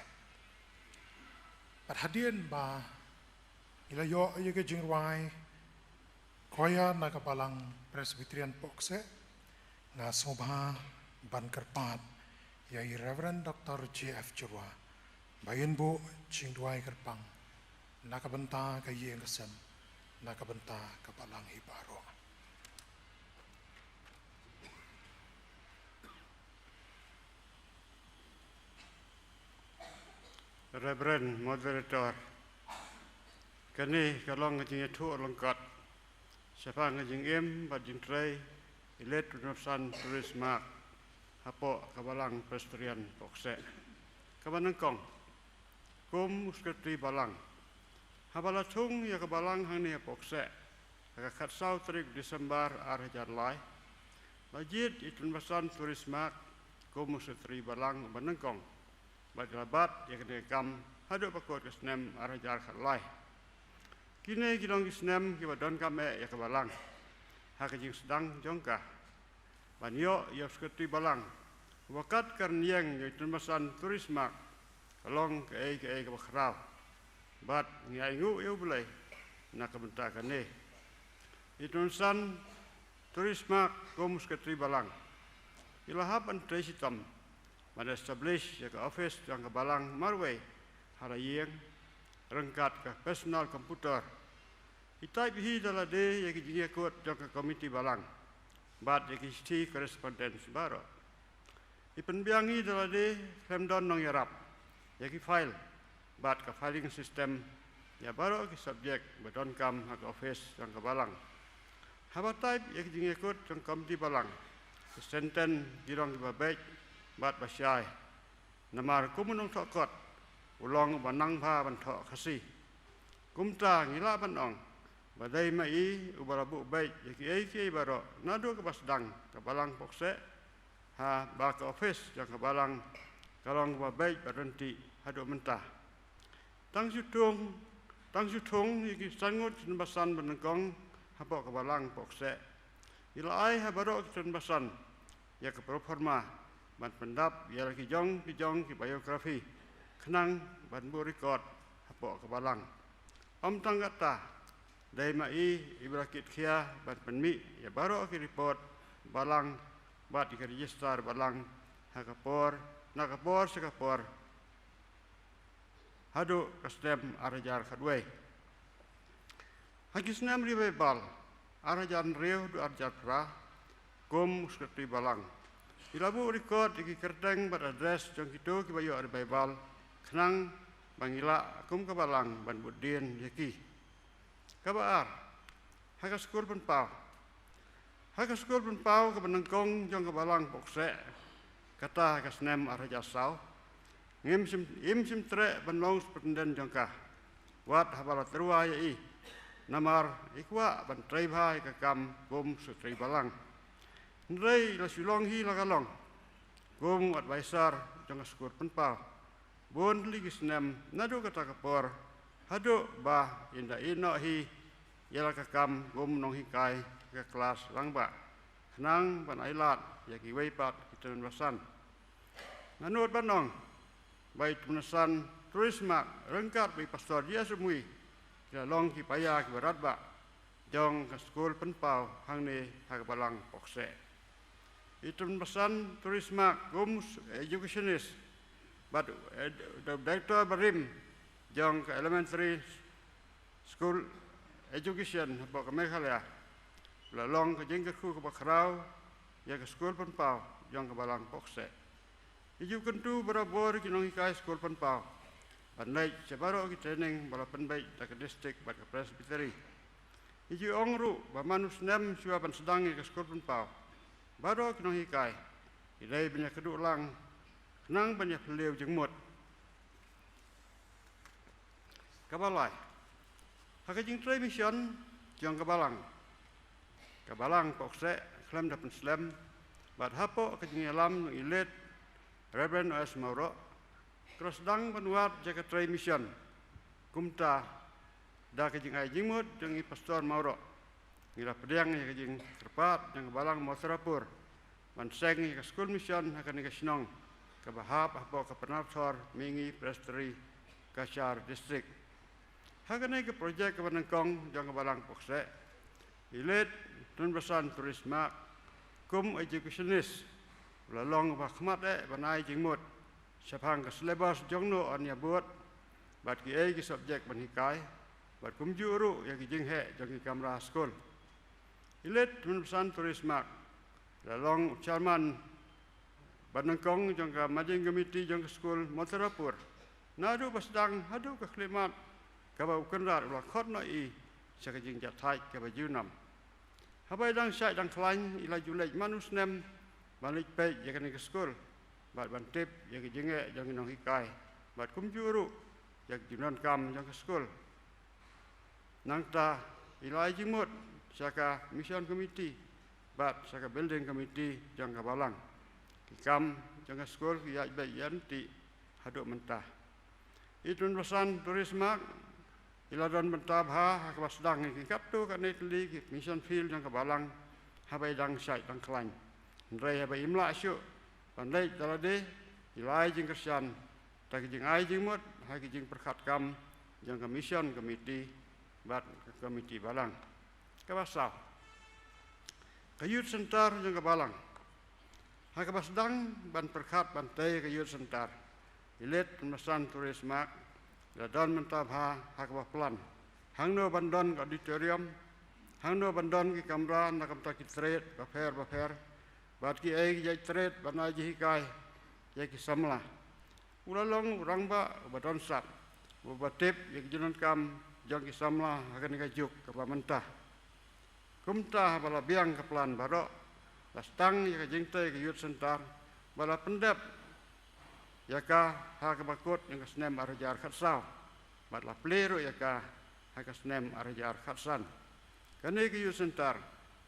Bad hadien ba ngi la ïoh ïa ka jingrwai choir na ka Balang Presbyterian Pohkseh, nga sngewbha ban kyrpad ïa i Reverend Doctor J F Jyrwa ba in buh jingduwai kyrpang na ka bynta ka ïing ka sem, na ka bynta ka balang hi baroh. Reverend Moderator, kane ka long ka jingïathuh lyngkot shaphang ka jingim bad jingtrei i Late Tymmen Basan Tourist Mark hapoh ka Balang Presbyterian Pohkseh. Kaba nyngkong, kum u Secretary Balang, haba la thung ïa ka balang hangne ha Pohkseh ha ka khatsaw tarik December ar hajar lai, la jied i Tymmen Basan Tourist Mark kum u Secretary Balang uba nyngkong, bad ka la bat ïa kane ka kam haduh ba kut ka snem ar hajar khatlai. Kine ki long ki snem kiba donkam eh ïa ka balang ha ka jingsdang jong ka ban ïoh ïa u Secretary Balang uba kat ka rynïeng jong i Tymmen Basan Tourist Mark ka long kaei kaei kaba khraw. Bad ngi ainguh ïa U Blei na ka bynta kane. I Tymmen Basan Tourist Mark kum u Secretary Balang, i la hap ban trei shitom ban establish ïa ka office jong ka balang marwei ha la ïing ryngkat ka personal computer. I type hi da lade ïa ki jingïakut jong ka komiti balang bad ïa ki shithi correspondence baroh. I pynbiang hi da lade khlem don nongïarap ïa ki file bad ka filing system ïa baroh ki subject ba donkam ha ka office jong ka balang. Haba type ïa ki jingïakut jong ka komiti balang, ki sentence ki long kiba beit bad ba shai. Namar kum u nongthoh kot u long uba nang bha ban thoh Khasi. Kumta ngi lah ban ong ba dei ma i uba la buh beit ïa kiei kiei baroh naduh kaba sdang ka Balang Pohkseh, haba ka office jong ka balang ka long kaba beit bad ryntih haduh mynta. Tang shu thung, tang shu thung ïa ki san ngut ki Tymmen Basan ba nyngkong hapoh ka Balang Pohkseh, i la ai ha baroh ki Tymmen Basan ïa ka pro forma ban pyndap ïa la ki jong ki jong ki biography khnang ban buh record hapoh ka balang. Ym tang katta, dei ma i iba la kitkhia ban pynmih ïa baroh ki report balang bad ïa ka register balang ha ka por, na ka por sha ka por, haduh ka snem ar hajar khatwei. Ha ki snem Revival ar hajar hynriew haduh ar hajar phra, kum u Secretary Balang, i la buh record ïa ki kyrteng bad address jong kito kiba ïoh Revival khnang ba ngi lah kum ka balang ban bud dien ïa ki. Kaba ar, ha ka skul pynpaw. Ha ka skul pynpaw kaba nyngkong jong ka Balang Pohkseh, kata ha ka snem ar hajar saw, ngim shym, im shym treh ban long superintendent jong ka wat haba la tyrwa ïa i, namar i kwah ban trei bha ïa ka kam kum secretary balang. Hynrei la shu long hi la ka long kum advisor jong ka skul pynpaw bun tylli ki snem naduh kata ka por haduh ba in da ïehnoh hi ïa la ka kam kum nonghikai ka klas rangbah khnang ban ailad ïa kiwei pat ki tymmen basan. Nga nud ban ong ba i tymmen basan Tourist Mark ryngkat bad i Pastor J S Umwi ki la long ki paia kiba radbah jong ka skul pynpaw hangne ha ka Balang Pohkseh. I tymmen basan Tourist Mark kum educationist bad, eh, Director barim jong ka Elementary School Education hapoh ka Meghalaya, la long ka jingkyrkhu kaba khraw ïa ka skul pynpaw jong ka Balang Pohkseh. Ki ju kyntu barabor ki nonghikai skul pynpaw ban leit sha baroh ki training ba la pynbeit da ka district bad ka Presbytery. Ki ju ong ruh ba man u snem shuwa ban sdang ïa ka skul pynpaw, baroh ki nonghikai ki dei ban ïa kduh lang khnang ban ïa phylliew jingmut. Kaba lai, ha ka jingtrei mission jong ka Balang, ka Balang Pohkseh khlem da pynslem bad hapoh ka jingïalam jong i Late Reverend O S Mawroh, ka la sdang ban wad ïa ka trei mission. Kumta, da ka jingai jingmut jong i Pastor Mawroh, ngi la pdiang ïa ka jingkyrpad jong ka Balang Mawthadrapur ban seng ïa ka skul mission ha kane ka shnong kaba hap hapoh ka Pynarthor Mihngi Presbytery, Cachar District. Ha kane ka project kaba nyngkong jong ka Balang Pohkseh, i Late Tunbasan Tourist Mark kum educationist u la long ba khmat eh ban ai jingmut shaphang ka syllabus jong no yn ïa bud bad kiei ki subject ban hikai, bad kumjuh ruh ïa ki jingheh jong ki kamra skul. I Late Tunbasan Tourist Mark la long u chairman ba nyngkong jong ka managing committee jong ka skul Mawthadrapur naduh ba sdang haduh ka khyllipmat kaba u Kynrad u la khot noh i sha ka jingjahthait kaba junom. Haba i dang shait dang khlaiñ i la ju leit man u snem ban leit peit ïa kane ka skul bad ban tip ïa ka jingeh jong ki nonghikai bad kumjuh ruh ïa ka jingdonkam jong ka skul. Nangta i la ai jingmut sha ka mission committee bad sha ka building committee jong ka Balang. Ki kam jong ka skul ki ïaid beit ïaid ryntih haduh mynta. I Tunbasan Tourist Mark i la don bynta bha ha kaba sdang ïa ki katto katne tylli ki mission field jong ka Balang haba i dang shait dang khlaiñ. Hynrei haba im lah shuh ban leit da lade, i la ai jingkyrshan da ka jingai jingmut ha ka jingpyrkhat kam jong ka mission committee bad ka committee Balang. Kaba saw, ka youth center jong ka Balang. Ha kaba sdang ban pyrkhat ban tei ka youth center, i Late Tunbasan Tourist Mark i la don bynta bha ha kaba plan hangno ban don ka auditorium, hangno ban don ki kamra na ka bynta ki trade bapher bapher bad kiei ki jait trade ban ai jinghikai ïa ki samla. U la long u rangbah uba don sap, uba tip ïa ki jingdonkam jong ki samla ha kane ka juk kaba mynta. Kumta haba la biang ka plan baroh, la sdang ïa ka jingtei ka youth center, ba la pyndep ïa ka ha kaba kut jong ka snem ar hajar khatsaw bad la plie ruh ïa ka ha ka snem ar hajar khatsan. Kane ka youth center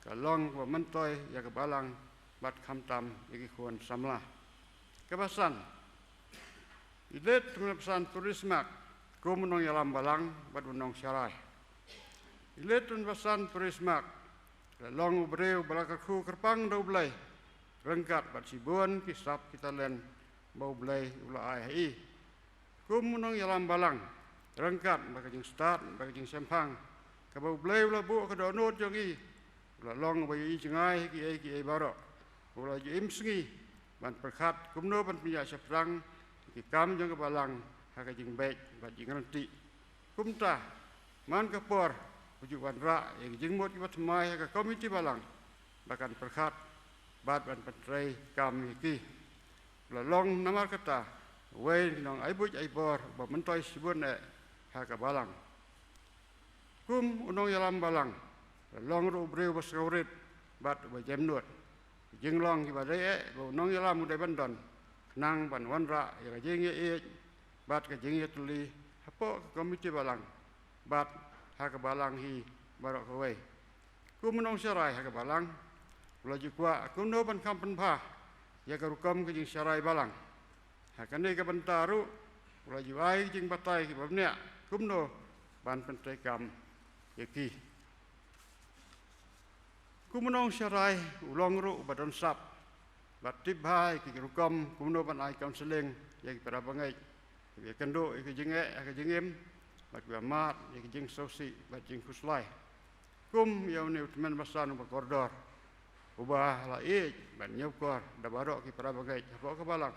ka long kaba myntoi ïa ka Balang bad khamtam ïa ki khun samla. Kaba san, i Late Tunbasan Tourist Mark kum u nongïalam Balang bad u nongsharai. I Late Tunbasan Tourist Mark la long u briew ba la kyrkhu kyrpang da U Blei ryngkat bad shibun ki sap ki talent ba U Blei u la ai ha i. Kum u nongïalam Balang, ryngkat bad ka jingstad bad ka jingshemphang kaba U Blei u la buh ha ka dohnud jong i, u la long uba ïohi jngai ha kiei kiei baroh, u la ju im sngi ban pyrkhat kumno ban pynïaid shaphrang ïa ki kam jong ka Balang ha ka jingbeit bad jingryntih. Kumta, man ka por u ju wanrah ïa ki jingmut kiba thymmai ha ka komiti Balang ba kan pyrkhat bad ban pyntrei kam ïa ki. U la long namar kata uwei na ki nongai buit ai bor ba myntoi shibun eh ha ka Balang. Kum u nongïalam Balang, u la long ruh u briew ba sngewrit bad uba jemnud. Ki jinglong kiba dei eh ba u nongïalam u dei ban don, khnang ban wanrah ïa ka jingïaieit bad ka jingïatylli hapoh ka komiti Balang bad ha ka Balang hi baroh kawei. Kum u nongsharai ha ka Balang, u la ju kwah kumno ban kham pynbha ïa ka rukom ka jingsharai Balang. Ha kane ka bynta ruh, u la ju ai ka jingbatai kiba bniah kumno ban pyntrei kam ïa ki. Kum u nongsharai, u long ruh uba don sap bad tip bha ïa ki rukom kumno ban ai counselling ïa ki para bangeit kiba ïakynduh ïa ki jingeh ha ka jingim bad kiba mad ïa ki jingsngewsih bad jingkhuslai. Kum ïa une u tymmen basan uba kordor, uba la ïeit bad ñiewkor da baroh ki para bangeit hapoh ka Balang.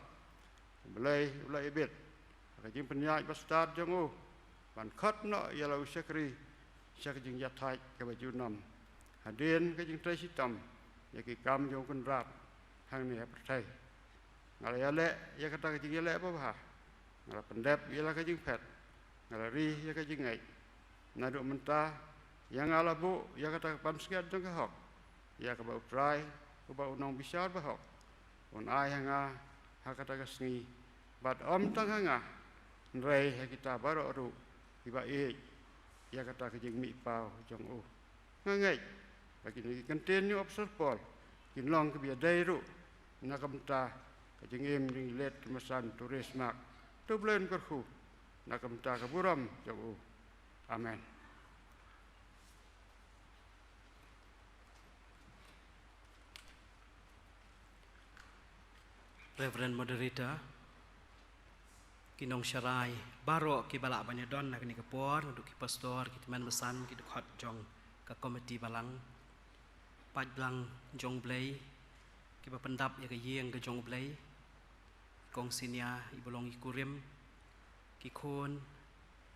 Blei u la ibit ka jingpynïaid bastad jong u ban khot noh ïa la u shakri sha ka jingïathait kaba junom, hadien ka jingtrei shitom ïa ki kam jong u kynrad hangne ha pyrthei. Nga la ïaleh ïa kata ka jingïaleh babha, nga la pyndep ïa la ka jingphet, nga la ri ïa ka jingngeit. Naduh mynta ïa nga la buh ïa kata ka pansngiat jong ka hok, ïa kaba U Trai uba u nongbishar bahok un ai ha nga ha kata ka sngi, bad ym tang ha nga, hynrei ha kita baroh ruh kiba ïeit ïa kata ka jingmihpaw jong u. Nga ngeit ba kine ki kyntien jong u Apostol Paul kin long kiba ïadei ruh na ka bynta ka jingim jong i Late Kynbasan Tourist Mark. To Blei un kyrkhu na ka bynta ka burom jong u. Amen. Reverend Moderator, ki nongsharai baroh kiba lah ban ïadon ha kane ka por, naduh ki pastor, ki tymmen basan, ki dkhot jong ka komiti balang, paidlang jong U Blei, kiba pyndap ïa ka ïing ka jong U Blei, kong senior, iba long i kurim, ki khun,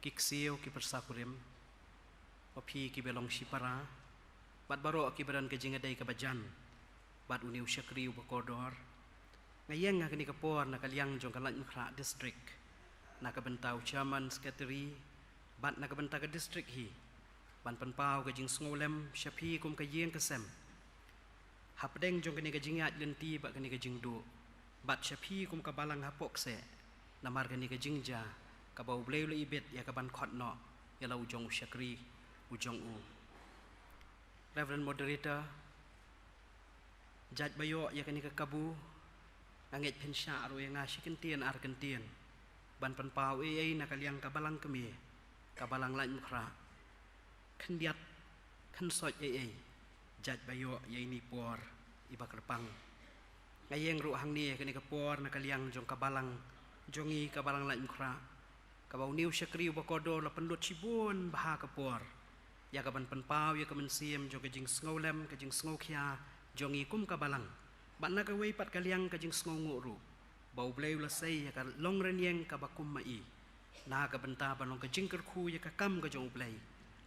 ki ksiew, ki pyrsa kurim, ma phi kiba long shipara, bad baroh kiba don ka jingïadei kaba jan bad une u shakri uba kordor. Nga ïeng ha kane ka por na ka liang jong ka Laitumkhrah District, na ka bynta u Chairman, Secretary, bad na ka bynta ka district hi, ban pynpaw ka jingsngewlem sha phi kum ka ïing ka sem hapdeng jong kane ka jingïaid lynti bad kane ka jingduh, bad sha phi kum ka balang hapoh kseh, namar kane ka jingjia kaba U Blei u la ibit ïa ka ban khot noh ïa la u jong u shakri u jong u. Reverend Moderator, jait ba ïoh ïa kane ka kabu, nga ngeit phin shah ruh ïa nga shi kyntien ar kyntien ban pynpaw ei ei na ka liang ka balang kmie, ka balang Laitumkhrah. Khyndiat, khynsoit ei ei, jait ba ïoh ïa ine i por iba kyrpang. Nga ïeng ruh hangne ha kane ka por na ka liang jong ka balang jong ngi, ka balang Laitumkhrah, kaba une u shakri uba kordor u la pynlut shibun bha ka por ïa ka ban pynpaw ïa ka mynsiem jong ka jingsngewlem, ka jingsngewkhia jong ngi kum ka balang, bad na kawei pat ka liang ka jingsngewnguh ruh ba U Blei u la sei ïa ka longrynïeng kaba kum ma i, na ka bynta ban long ka jingkyrkhu ïa ka kam ka jong U Blei,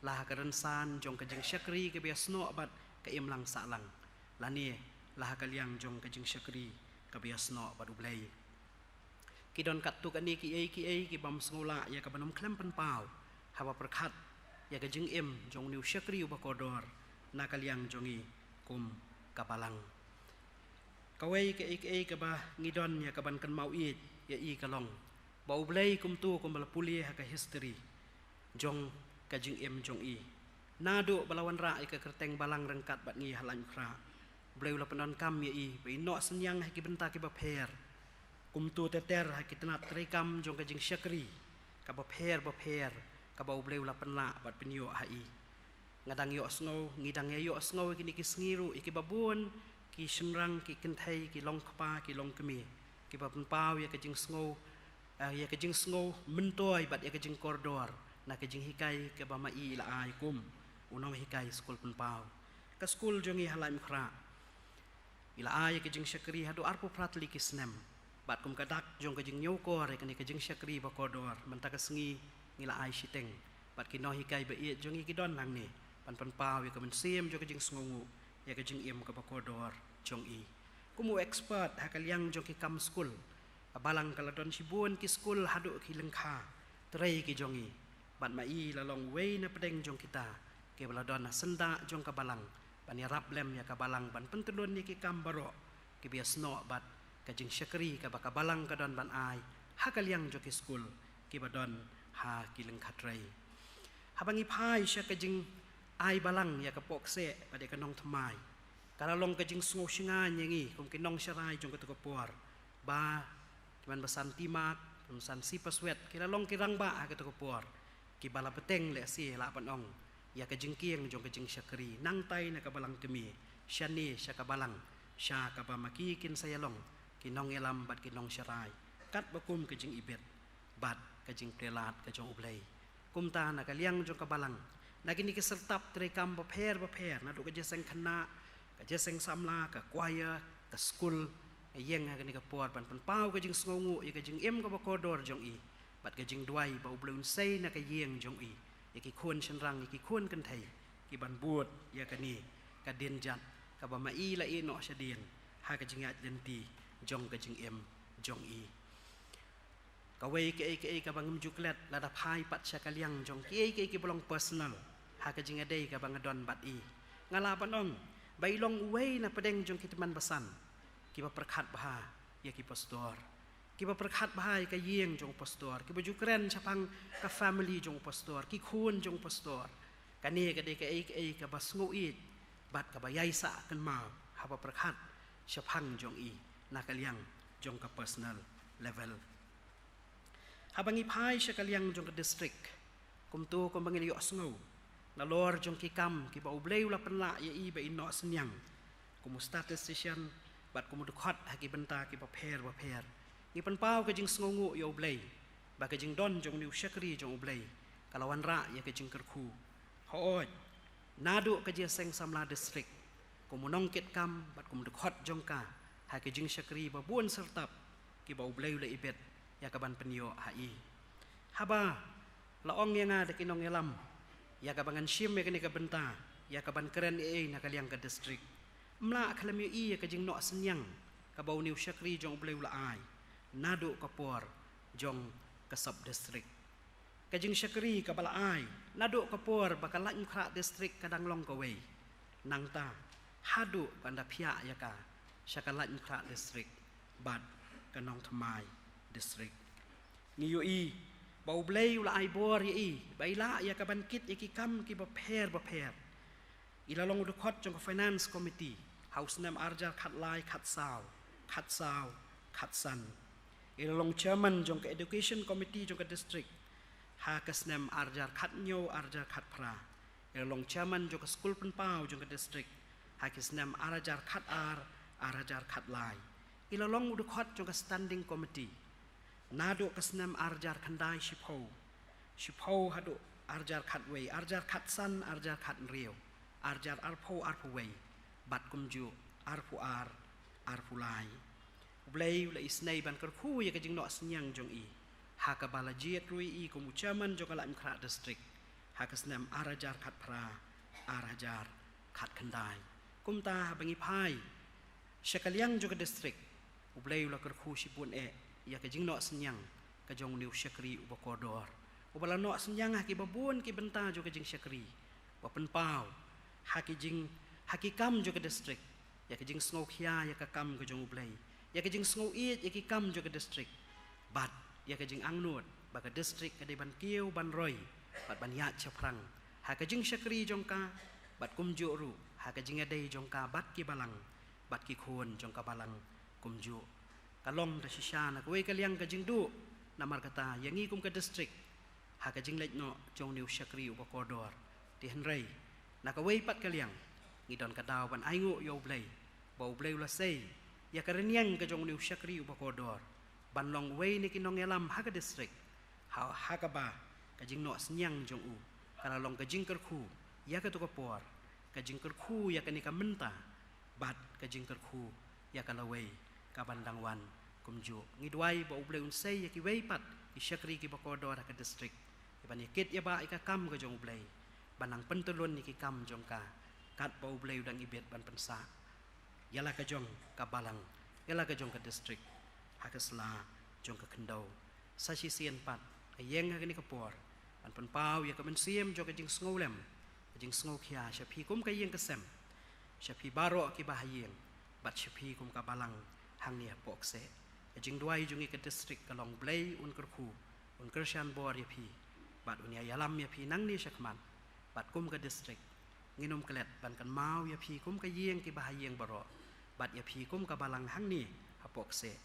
la ha ka rynsan jong ka jingshakri kaba ïasnoh bad ka imlang sahlang, lane la ha ka liang jong ka jingshakri kaba ïasnoh bad U Blei. Ki don katto katne kiei kiei ki bym sngewlah ïa ka ban ym khlem pynpaw haba pyrkhat ïa ka jingim jong une u shakri uba kordor na ka liang jong ngi kum ka balang. Kawei kaei kaei kaba ngi don ïa ka ban kynmaw ïeit ïa i ka long ba U Blei kumto kumba la pule ha ka history jong ka jingim jong i, naduh ba la wanrah ïa ka kyrteng balang ryngkat bad ngi ha Laitumkhrah, U Blei u la pyndonkam ïa i ba i noh synñiang ha ki bynta kiba pher, kumto ter ter ha ki tnat treikam jong ka jingshakri kaba pher bapher kaba U Blei u la pynlah bad pynïoh ha i. Nga dang ïohsngew, ngi dang ïa ïohsngew ïa kine ki sngi ruh ïa kiba bun ki shynrang, ki kynthei, ki longkpa, ki longkmie, kiba pynpaw ïa ka jingsngew, eh, ïa ka jingsngew myntoi bad ïa ka jingkordor na ka jinghikai kaba ma i i la ai kum u nonghikai skul pynpaw. Ka skul jong ngi ha Laitumkhrah i la ai ïa ka jingshakri haduh arphew phra tylli ki snem, bad kum ka dak jong ka jingñiewkor ïa kane ka jingshakri ba kordor, mynta ka sngi ngi la ai shiteng bad ki nonghikai ba ïeit jong ngi ki don hangne ban pynpaw ïa ka mynsiem jong ka jingsngewnguh ïa ka jingim kaba kordor jong i. Kum u expert ha ka liang jong ki kam skul, ka balang ka la don shibun ki skul haduh ki lyngkha trei ki jong i, bad ma i la long uwei na pdeng jong kita kiba la don ha syndah jong ka balang ban ïarap lem ïa ka balang ban pyntyllun ïa ki kam baroh kiba ïasnoh bad ka jingshakri kaba ka balang ka don ban ai ha ka liang jong ki skul kiba don ha ki lyngkha trei. Haba ngi phai sha ka jingai balang ïa ka pohkseh bad ïa ka nongthymmai, ka la long ka jingsngew shngaiñ ïa ngi kum ki nongsharai jong kato ka por ba ki man basan Timak, ki man basan Sipaswet, ki la long ki rangbah ha kato ka por kiba la bteng lehse lah ban ong ïa ka jingkieng jong ka jingshakri, nangtai na ka balang kmie shane sha ka balang, sha kaba ma ki kin sa ïalong ki nongïalam bad ki nongsharai katba kum ka jingibit bad ka jingplie lad ka jong U Blei. Kumta na ka liang jong ka balang, na kine ki syrtap treikam bapher bapher, naduh ka jingïaseng khynnah, ka jingïaseng samla, ka choir, ka skul, Ïeng ha kane ka por ban pynpaw ka jingsngewnguh ïa ka jingim kaba kordor jong i bad ka jingduwai ba U Blei un sei na ka ïing jong i ïa ki khun shynrang, ïa ki khun kynthei, ki ban bud ïa kane ka dienjat kaba ma i la ïeh noh shadien ha ka jingïaid lynti jong ka jingim jong i. Kawei kaei kaei kaba ngam ju klet, lada phai pat sha ka liang jong kiei kiei kiba long personal ha ka jingïadei kaba nga don bad i, nga lah ban ong ba i long uwei na pdeng jong ki tymmen basan kiba pyrkhat bha ïa ki pastor, kiba pyrkhat bha ïa ka ïing jong pastor, kiba ju kren shaphang ka family jong pastor, ki khun jong pastor. Kane ka dei kaei kaei kaba sngewieit bad kaba ïaisah kynmaw haba pyrkhat shaphang jong i na ka liang jong ka personal level. Haba ngi phai sha ka liang jong ka district, kumto kumba ngi la ïohsngew nalor jong ki kam kiba U Blei u la pynlah ïa i ba i noh synñiang kum u statistician bad kum u dkhot ha ki bynta kiba pher ba pher, ngi pynpaw ka jingsngewnguh ïa U Blei ba ka jingdon jong une u shakri jong U Blei ka la wanrah ïa ka jingkyrkhu. Hooid, naduh ka jingïaseng samla district, kum u nongkitkam bad kum u dkhot jong ka ha ka jingshakri ba bun syrtap kiba U Blei u la ibit ïa ka ban pynïoh ha i. Haba la ong ïa nga da ki nongïalam ïa kaba ngan shim ïa kane ka bynta ïa ka ban kren ei ei na ka liang ka district, ym lah khlem ïohi ïa ka jingnoh synñiang kaba une u shakri jong U Blei u la ai naduh ka por jong ka sub district. Ka jingshakri kaba la ai naduh ka por ba ka Laitumkhrah district ka dang long kawei, nangta haduh ban da phiah ïa ka sha ka Laitumkhrah district bad ka Nongthymmai district. Ngi ïohi ba U Blei u la ai bor ïa i ba i lah ïa ka ban kit ïa ki kam kiba pher ba pher. I la long u dkhot jong ka Finance Committee ha u snem ar hajar khatlai, khatsaw, khatsaw, khatsan. I la long chairman jong ka Education Committee jong ka district ha ka snem ar hajar khathynñiew, ar hajar khatphra. I la long chairman jong ka skul pynpaw jong ka district ha ki snem ar hajar khatar, ar hajar khatlai. I la long u dkhot jong ka Standing Committee naduh ka snem ar hajar khyndai shiphew, shiphew haduh ar hajar khatwei, ar hajar khatsan, ar hajar khathynriew, ar hajar arphew, arphew wei, bad kumjuh arphew ar, arphew lai. U Blei u la isynei ban kyrkhu ïa ka jingnoh synñiang jong i ha kaba la jied ruh ïa i kum u chairman jong ka Laitumkhrah district ha ka snem ar hajar khatphra, ar hajar khatkhyndai. Kumta haba ngi phai sha ka liang jong ka district, U Blei u la kyrkhu shibun eh ïa ka jingnoh synñiang ka jong une u shakri uba kordor, uba la noh synñiang ha kiba bun ki bynta jong ka jingshakri, ba pynpaw ha ki jing, ha ki kam jong ka district ïa ka jingsngewkhia ïa ka kam ka jong U Blei, ïa ka jingsngewieit ïa ki kam jong ka district, bad ïa ka jingangnud ba ka district ka dei ban kiew ban roi bad ban ïaid shaphrang ha ka jingshakri jong ka, bad kumjuh ruh ha ka jingïadei jong ka bad ki balang bad ki khun jong ka balang kumjuh. Ka long da shisha na kawei ka liang ka jingduh, namar kata ïa ngi kum ka district ha ka jingleit noh jong une u shakri uba kordor. Te hynrei na kawei pat ka liang ngi don ka daw ban ainguh ïa U Blei ba U Blei u la sei ïa ka rynïeng ka jong une u shakri uba kordor ban long uwei na ki nongïalam ha ka district, ha, ha kaba ka jingnoh synñiang jong u ka la long ka jingkyrkhu ïa kato ka por, ka jingkyrkhu ïa kane ka mynta, bad ka jingkyrkhu ïa ka lawei ka ban dang wan kumjuh. Ngi duwai ba U Blei un sei ïa kiwei pat ki shakri kiba kordor ha ka district, ïa ban ïa kit ïa ba ïa ka kam ka jong U Blei, ban nang pyntyllun ïa ki kam jong ka, katba U Blei u dang ibit ban pynsah ïa la ka jong ka balang, ïa la ka jong ka district ha ka sla jong ka khyndew. Sa shisien pat nga ïeng ha kane ka por ban pynpaw ïa ka mynsiem jong ka jingsngewlem, ka jingsngewkhia sha phi kum ka ïing ka sem, sha phi baroh kiba ha ïing, bad sha phi kum ka balang hangne hapoh kseh. Ka jingduwai jong ngi ka district ka long Blei un kyrkhu, un kyrshan bor ïa phi, bad un ïa ïalam ïa phi nangne shakhmat, bad kum ka district ngin ym klet ban kynmaw ïa phi kum ka ïing kiba ha ïing baroh, bad ïa phi kum ka balang hangne hapoh kseh,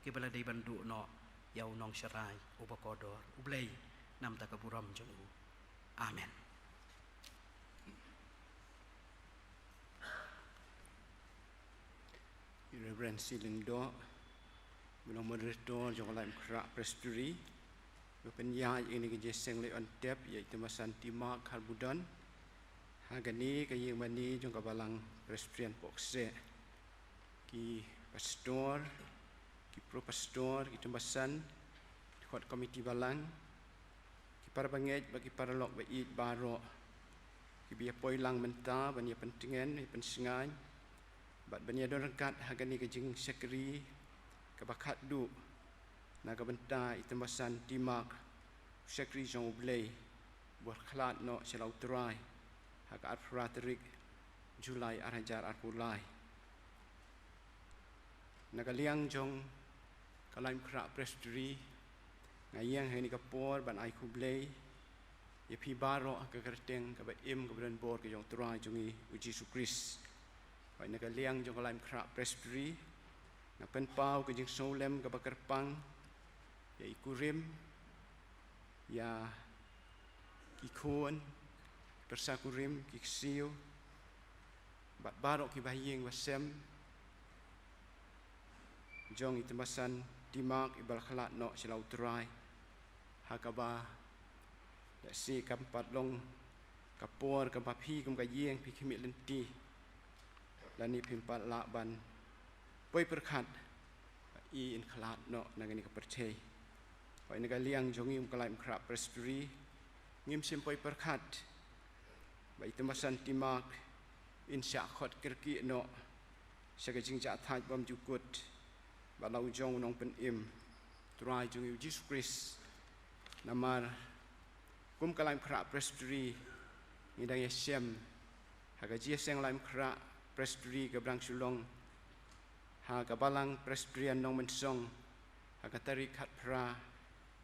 kiba la dei ban duh noh ïa u nongsharai uba kordor. U Blei, namar ka burom jong u. Amen. Reverend Silin Doh, ba long moderator jong ka Laitumkhrah Presbytery, ba pynïaid ïa kane ka jingïaseng leit on tep ïa i Tymmen Santi Mark Kharbudon ha kane ka ïing mane jong ka Balang Presbyterian Pohkseh. Ki Pastor, ki pro pastor, ki tymbasan, ki khot komiti balang, ki para bangeit bad ki paralok ba ïeit baroh, kiba ïa poi lang mynta ban ïa pyntngen, ïa pynsngew bad ban ïa don ryngkat ha kane ka jingshakri kaba khatduh na ka bynta i tymbasan Timak, u shakri jong U Blei, ba la khlad noh sha la U Trai ha ka arphew phra tarik July ar hajar arphew lai. Na ka liang jong ka Laitumkhrah Presbytery, nga ïeng ha kane ka por ban ai khublei ïa phi baroh ha ka kyrteng kaba im kaba donbor ka jong U Trai jong ngi U Jisu Khrist. Bad na ka liang jong ka Laitumkhrah Presbytery, nga pynpaw ka jingsngewlem kaba kyrpang ïa i kurim, ïa ki khun, pyrsa kurim, ki ksiew bad baroh kiba ha ïing ba sem jong i tymbasan Timak iba la khlad noh sha la U Trai, ha kaba lehse kam pat long ka por kaba phi kum ka ïing phi khmih lynti lane phim pat lah ban poi pyrkhat ba i in khlad noh na kane ka pyrthei. Bad na ka liang jong ngi kum ka Laitumkhrah Presbytery, ngim shym poi pyrkhat ba i tymbasan Timak in shah khot kyrkieh noh sha ka jingjahthait bymjukut bad la u jong U Nongpynim, Trai jong ngi U Jisu Khrist. Namar kum ka Laitumkhrah Presbytery, ngi dang ïa shem ha ka Jingïaseng Laitumkhrah Presbytery ka Brang Shillong, ha ka Balang Presbyterian Nongmynsong, ha ka tarik khatphra,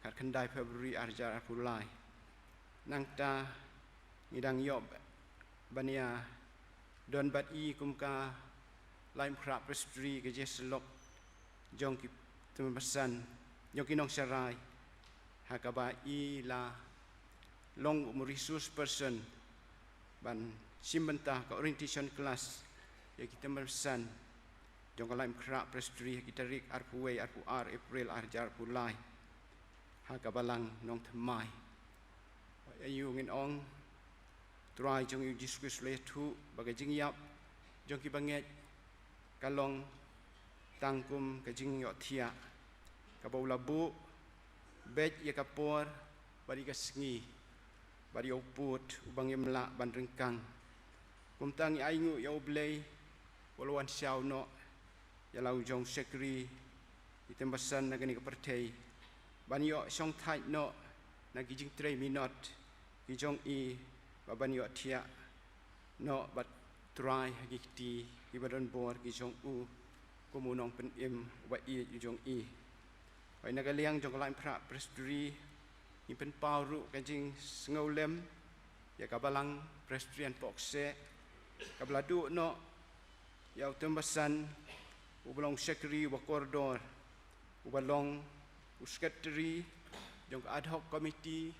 khatkhyndai February ar hajar arphew lai. Nangta ngi dang ïoh ban ïa don bad i kum ka Laitumkhrah Presbytery ka jingïasyllok jong ki tymbasan, jong ki nongsharai, ha kaba i la long u resource person ban shim bynta ka orientation class ïa ki tymbasan jong ka Laitumkhrah Presbytery ha ki tarik arphew wei, arphew ar April ar hajar arphew lai, ha ka Balang Nongthymmai. Ïa u ngin ong, Trai jong ngi U Jisu Khrist u la ïathuh ba ka jingïap jong ki bangeit ka long tang kum ka jingïohthiah, kaba u la buh beit ïa ka por bad ïa ka sngi bad ïa u pud uba ngim lah ban ryngkang. Kumta ngi ainguh ïa U Blei uba la wan shaw noh ïa la u jong u shakri i tymbasan na kane ka pyrthei ban ïoh shongthait noh na ki jingtrei minot ki jong i, bad ban ïohthiah noh bad Trai ha ki kti kiba donbor ki jong u kum U Nongpynim uba ïeit u jong i. Bad na ka liang jong ka Laitumkhrah Presbytery, ngi pynpaw ruh ka jingsngewlem ïa ka Balang Presbyterian Pohkseh, kaba la duh noh ïa u tymbasan uba long u shakri uba kordor, uba long u sekretari jong ka ad hoc committee,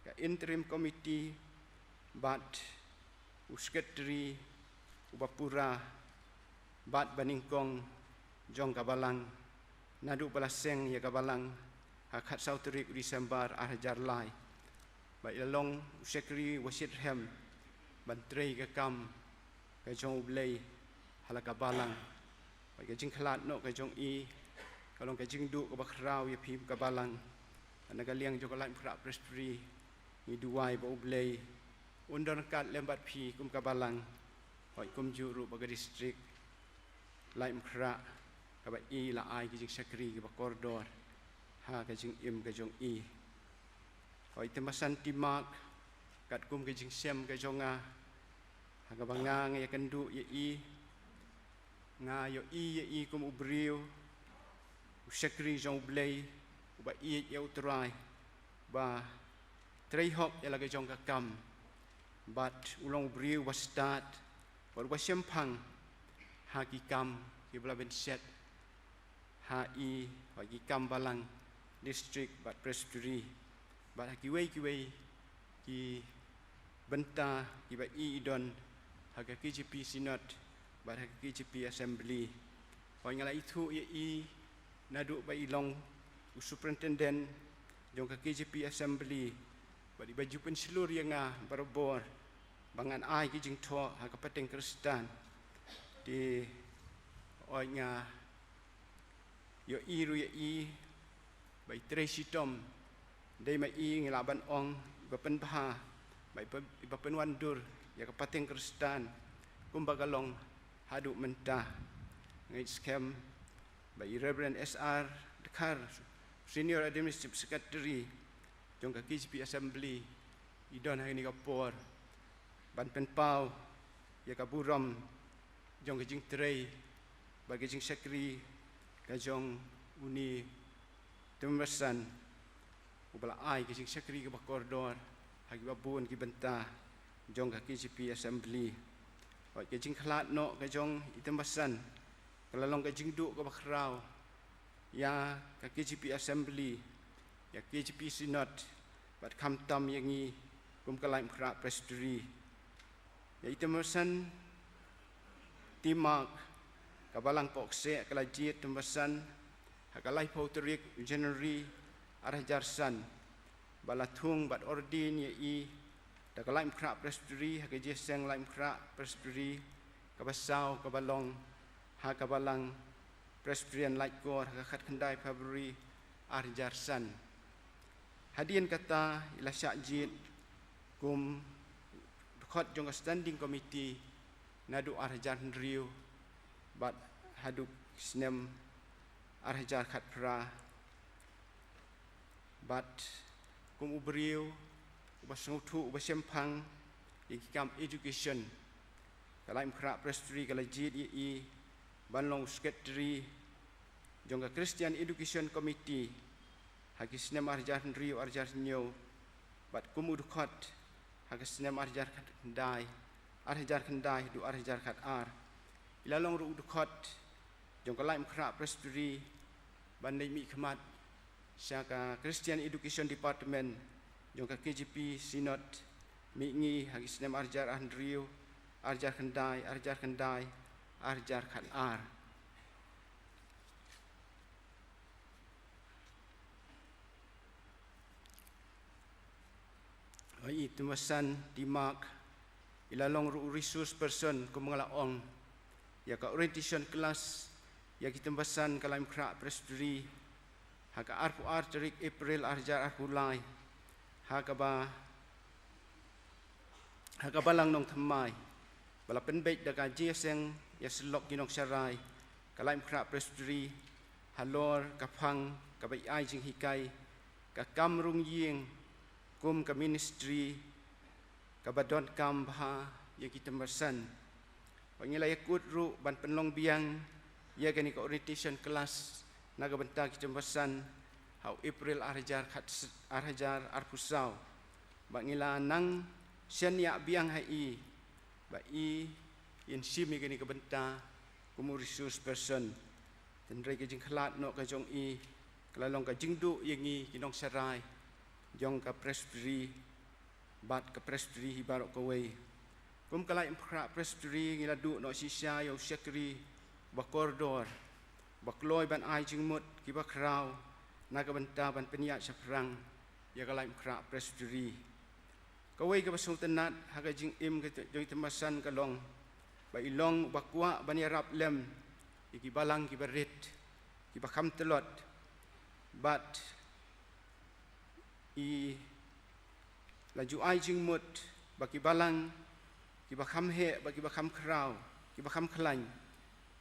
ka interim committee, bad u sekretari uba pura bad ba nyngkong jong ka Balang, naduh ba la seng ïa ka Balang ha khatsaw tarik u December ar hajar lai. Bad i la long u shakri uba shitrhem ban trei ka kam ka jong U Blei ha la ka Balang. Bad ka jingkhlad noh ka jong i ka long ka jingduh kaba khraw ïa phi ka Balang. Bad na ka liang jong ka Laitumkhrah Presbytery, ngi duwai ba U Blei un don ryngkat lem bad phi kum ka Balang, bad kumjuh ruh bad ka district Laitumkhrah, kaba i la ai ki jingshakri kiba kordor ha ka jingim ka jong i. Hooid, i tymbasan Timak, katkum ka jingshem ka jong nga, ha kaba nga nga ïakynduh ïa i, nga ïohi ïa i kum u briew u shakri jong U Blei uba ïeit ïa U Trai, ba trei hok ïa la ka jong ka kam, bad u long u briew uba stad bad uba shemphang ha ki kam kiba la bynshet ha i, ha ki kam Balang, District bad Presbytery, bad ha kiwei kiwei ki bynta kiba i i don ha ka K J P Synod bad ha ka K J P Assembly. Hooid, nga la ithuh ïa i naduh ba i long u Superintendent jong ka K J P Assembly, bad iba ju pynshlur ïa nga barabor ba ngan ai ki jingthoh ha ka pateng Khristan. Te hooid, nga Ïohi ruh ïa i ba i trei shitom. Dei ma i ngi lah ban ong i ba pynbha, ba i ba, i ba pynwandur ïa ka pateng Khristan kumba ka long haduh mynta. Nga ngeit skhem ba i Reverend S R Dkhar, Senior Administrative Secretary jong ka K J P Assembly, i don ha kane ka por ban pynpaw ïa ka burom jong ka jingtrei bad ka jingshakri ka jong une u tymmen basan uba la ai ka jingshakri kaba kordor ha kiba bun ki bynta jong ka K J P Assembly. Wat ka jingkhlad noh ka jong i tymmen basan ka la long ka jingduh kaba khraw ïa ka K J P Assembly, ïa K J P Synod, bad khamtam ïa ngi kum ka Laitumkhrah Presbytery. Ïa i tymmen basan T. Mark, ka balang Pohkseh ka la jied tymmen basan ha ka laiphew tarik January ar hajar san, ba la thung bad ordain ïa i da ka Laitumkhrah Presbytery ha ka jingïaseng Laitumkhrah Presbytery kaba saw kaba long ha ka balang Presbyterian Laitkor ha ka khatkhyndai February ar hajar san. Hadien kata i la shah jied kum dkhot jong ka Standing Committee naduh ar hajar hynriew bad haduh snem ar hajar khatphra. Bad kum u briew uba sngewthuh, uba shemphang ïa ki kam education, ka Laitumkhrah Presbytery ka la jied ïa i ban long u secretary jong ka Christian Education Committee ha ki snem ar hajar hynriew, ar hajar hynñiew, bad kum u dkhot ha ka snem ar hajar khyndai, ar hajar khyndai haduh ar hajar khatar. I la long ruh u dkhot jong ka Laitumkhrah Presbytery ban leit mihkhmat sha ka Christian Education Department jong ka K J P Synod, mihngi ha ki snem ar hajar ar hynriew, ar hajar khyndai, ar hajar khyndai, ar hajar khatar. Ïa i tymmen basan T. Mark i la long ruh u resource person, kum nga la ong, ïa ka orientation class ïa ki tymmen basan ka Laitumkhrah Presbytery ha ka arphew ar tarik April ar hajar arphew lai ha kaba, ha ka balang Nongthymmai, ba la pynbeit da ka jingïaseng ïasyllok ki nongsharai ka Laitumkhrah Presbytery halor ka phang kaba ai jinghikai ka kam rung ïing kum ka ministry kaba donkam bha ïa ki tymmen basan. Ba ngi la ïakut ruh ban pynlong biang ïa kane ka orientation class na ka bynta ki tymmen basan ha u April ar hajar khat, ar hajar arphew saw. Ba ngi la nang shaniah biang ha i ba i yn shim ïa kane ka bynta kum u resource person. Hynrei ka jingkhlad noh ka jong i ka la long ka jingduh ïa ngi ki nongsharai jong ka Presbytery bad ka Presbytery hi baroh kawei. Kum ka Laitumkhrah Presbytery ngi la duh noh shisha ïa u shakri ba kordor, ba kloi ban ai jingmut kiba khraw na ka bynta ban pynïaid shaphrang ïa ka Laitumkhrah Presbytery. Kawei kaba sngewtynnat ha ka jingim ka jong i tymmen basan ka long ba i long uba kwah ban ïarap lem ïa ki balang kiba rit, kiba kham tlot, bad i la ju ai jingmut ba ki balang kiba kham heh, ba kiba kham khraw, kiba kham khlaiñ,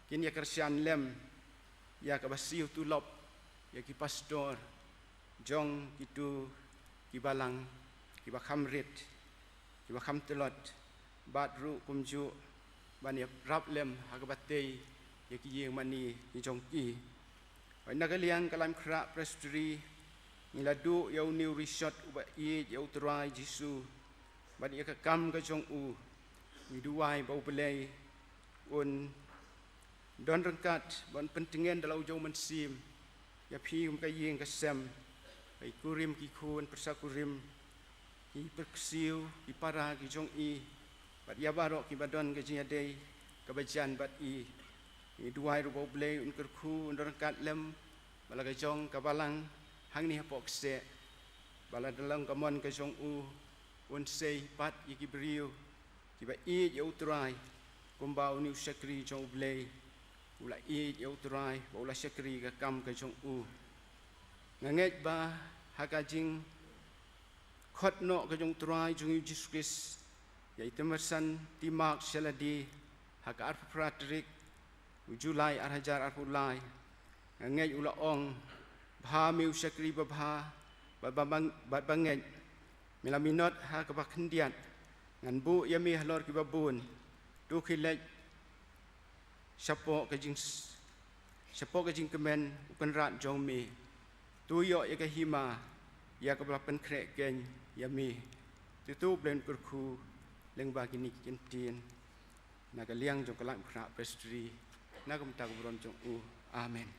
kin ïa kyrshan lem ïa kaba siew tulop ïa ki pastor jong kito ki balang kiba kham rit, kiba kham tlot, bad ruh kumjuh ban ïarap lem ha kaba tei ïa ki ïing mane ki jong ki. Hooid, na ka liang ka Laitumkhrah Presbytery ngi la duh ïa une u rishot uba ïeit ïa u Trai Jisu bad ïa ka kam ka jong u. Ngi duwai ba U Blei un don ryngkat, ba un pyntngen da la u jong u Mynsiem ïa phi kum ka ïing ka sem, ba i kurim ki khun pyrsa kurim, ki pyrkhat, ki para ki jong i, bad ïa baroh kiba don ka jingïadei kaba jan bad i. Ngi duwai ruh ba U Blei un kyrkhu, un don ryngkat lem bad la ka jong ka balang hangne hapoh kseh, ba la dang long ka mon ka jong u, un sei pat ïa ki briew kiba ïeit ïa u Trai kumba une u shakri jong U Blei u la ïeit ïa u Trai, ba u la shakri ka kam ka jong u. Nga ngeit ba ha ka jingkhot noh ka jong u Trai jong ngi u Jisu Khrist ïa i Temerson T. Mark sha lade ha ka arphew phra tarik u July ar hajar arphew lai. Nga ngeit u la ong, "Bha me u shakri babha bad ba, bad bangeit, me la minot ha kaba khyndiat, ngan buh ïa me halor kiba bun. To khie leit shapoh ka jing, shapoh ka jingkmen u Kynrad jong me. To ïoh ïa ka hima ïa kaba la pynkhreh keiñ ïa me." To to U Blei un kyrkhu lyngba kine ki ktien na ka liang jong ka Laitumkhrah Presbytery, na ka bynta ka burom jong u. Amen.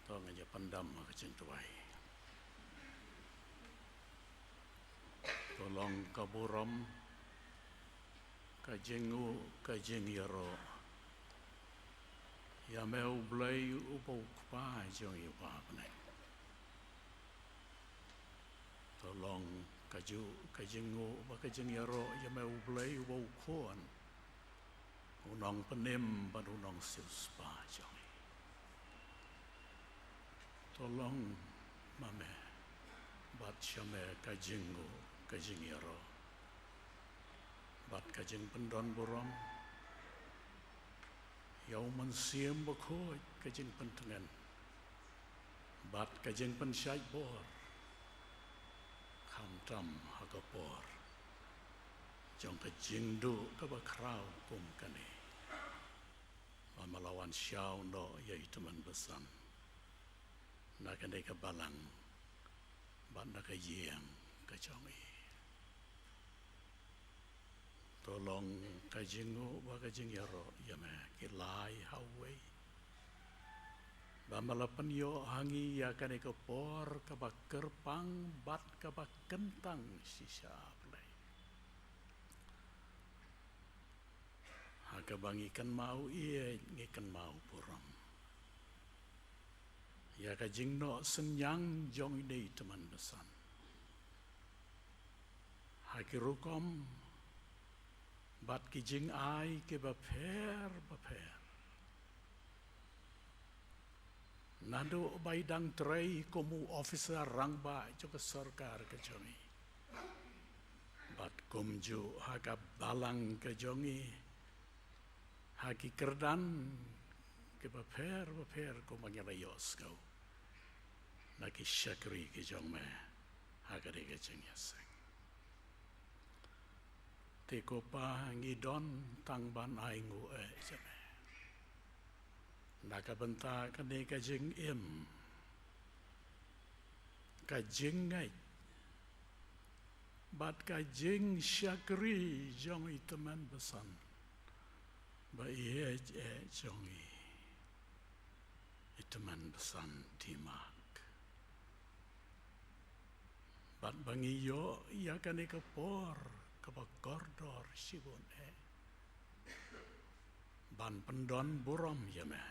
To ngin ïa pyndam ha ka jingduwai. To long ka burom, ka jingnguh, ka jingïaroh ïa me U Blei uba u Kpa jong ngi uba ha bneng. To long kajuh ka jingnguh bad ka jingïaroh ïa me U Blei uba u Khun, u Nongpynim bad u Nongsiewspah jong ngi. To long ma me bad sha me ka jingnguh ka jingïaroh bad ka jingpyndonburom ïa u Mynsiem Bakhuid, ka jingpyntngen bad ka jingpynshait bor, khamtam ha ka por jong ka jingduh kaba khraw kum kane, ba me la wan shaw noh ïa i Tymmen Basan na kane ka balang bad na ka ïing ka jong i. To long ka jingnguh bad ka jingïaroh ïa me, ki lai ha uwei, ba me la pynïoh ha ngi ïa kane ka por kaba kyrpang bad kaba kyntang shisha, Blei, ha kaba ngi kynmaw ïeit, ngi kynmaw burom ïa ka jingnoh synñiang jong ine i Tymmen Basan ha ki rukom bad ki jingai kiba pher bapher. Naduh ba i dang trei kum u officer rangbah jong ka sorkar ka jong i, bad kumjuh ha ka balang ka jong i, ha ki kyrdan kiba pher bapher kumba ngi la ïohsngew na ki shakri ki jong me ha kane ka jingïaseng. Te ko Pa, ngi don tang ban ainguh eh ïa me na ka bynta kane ka jingim, ka jingngeit bad ka jingshakri jong i Tymmen Basan ba ïeit eh jong i, i Tymmen Basan Timak. Bad ba ngi ïoh ïa kane ka por kaba kordor shibun eh ban pyndonburom ïa me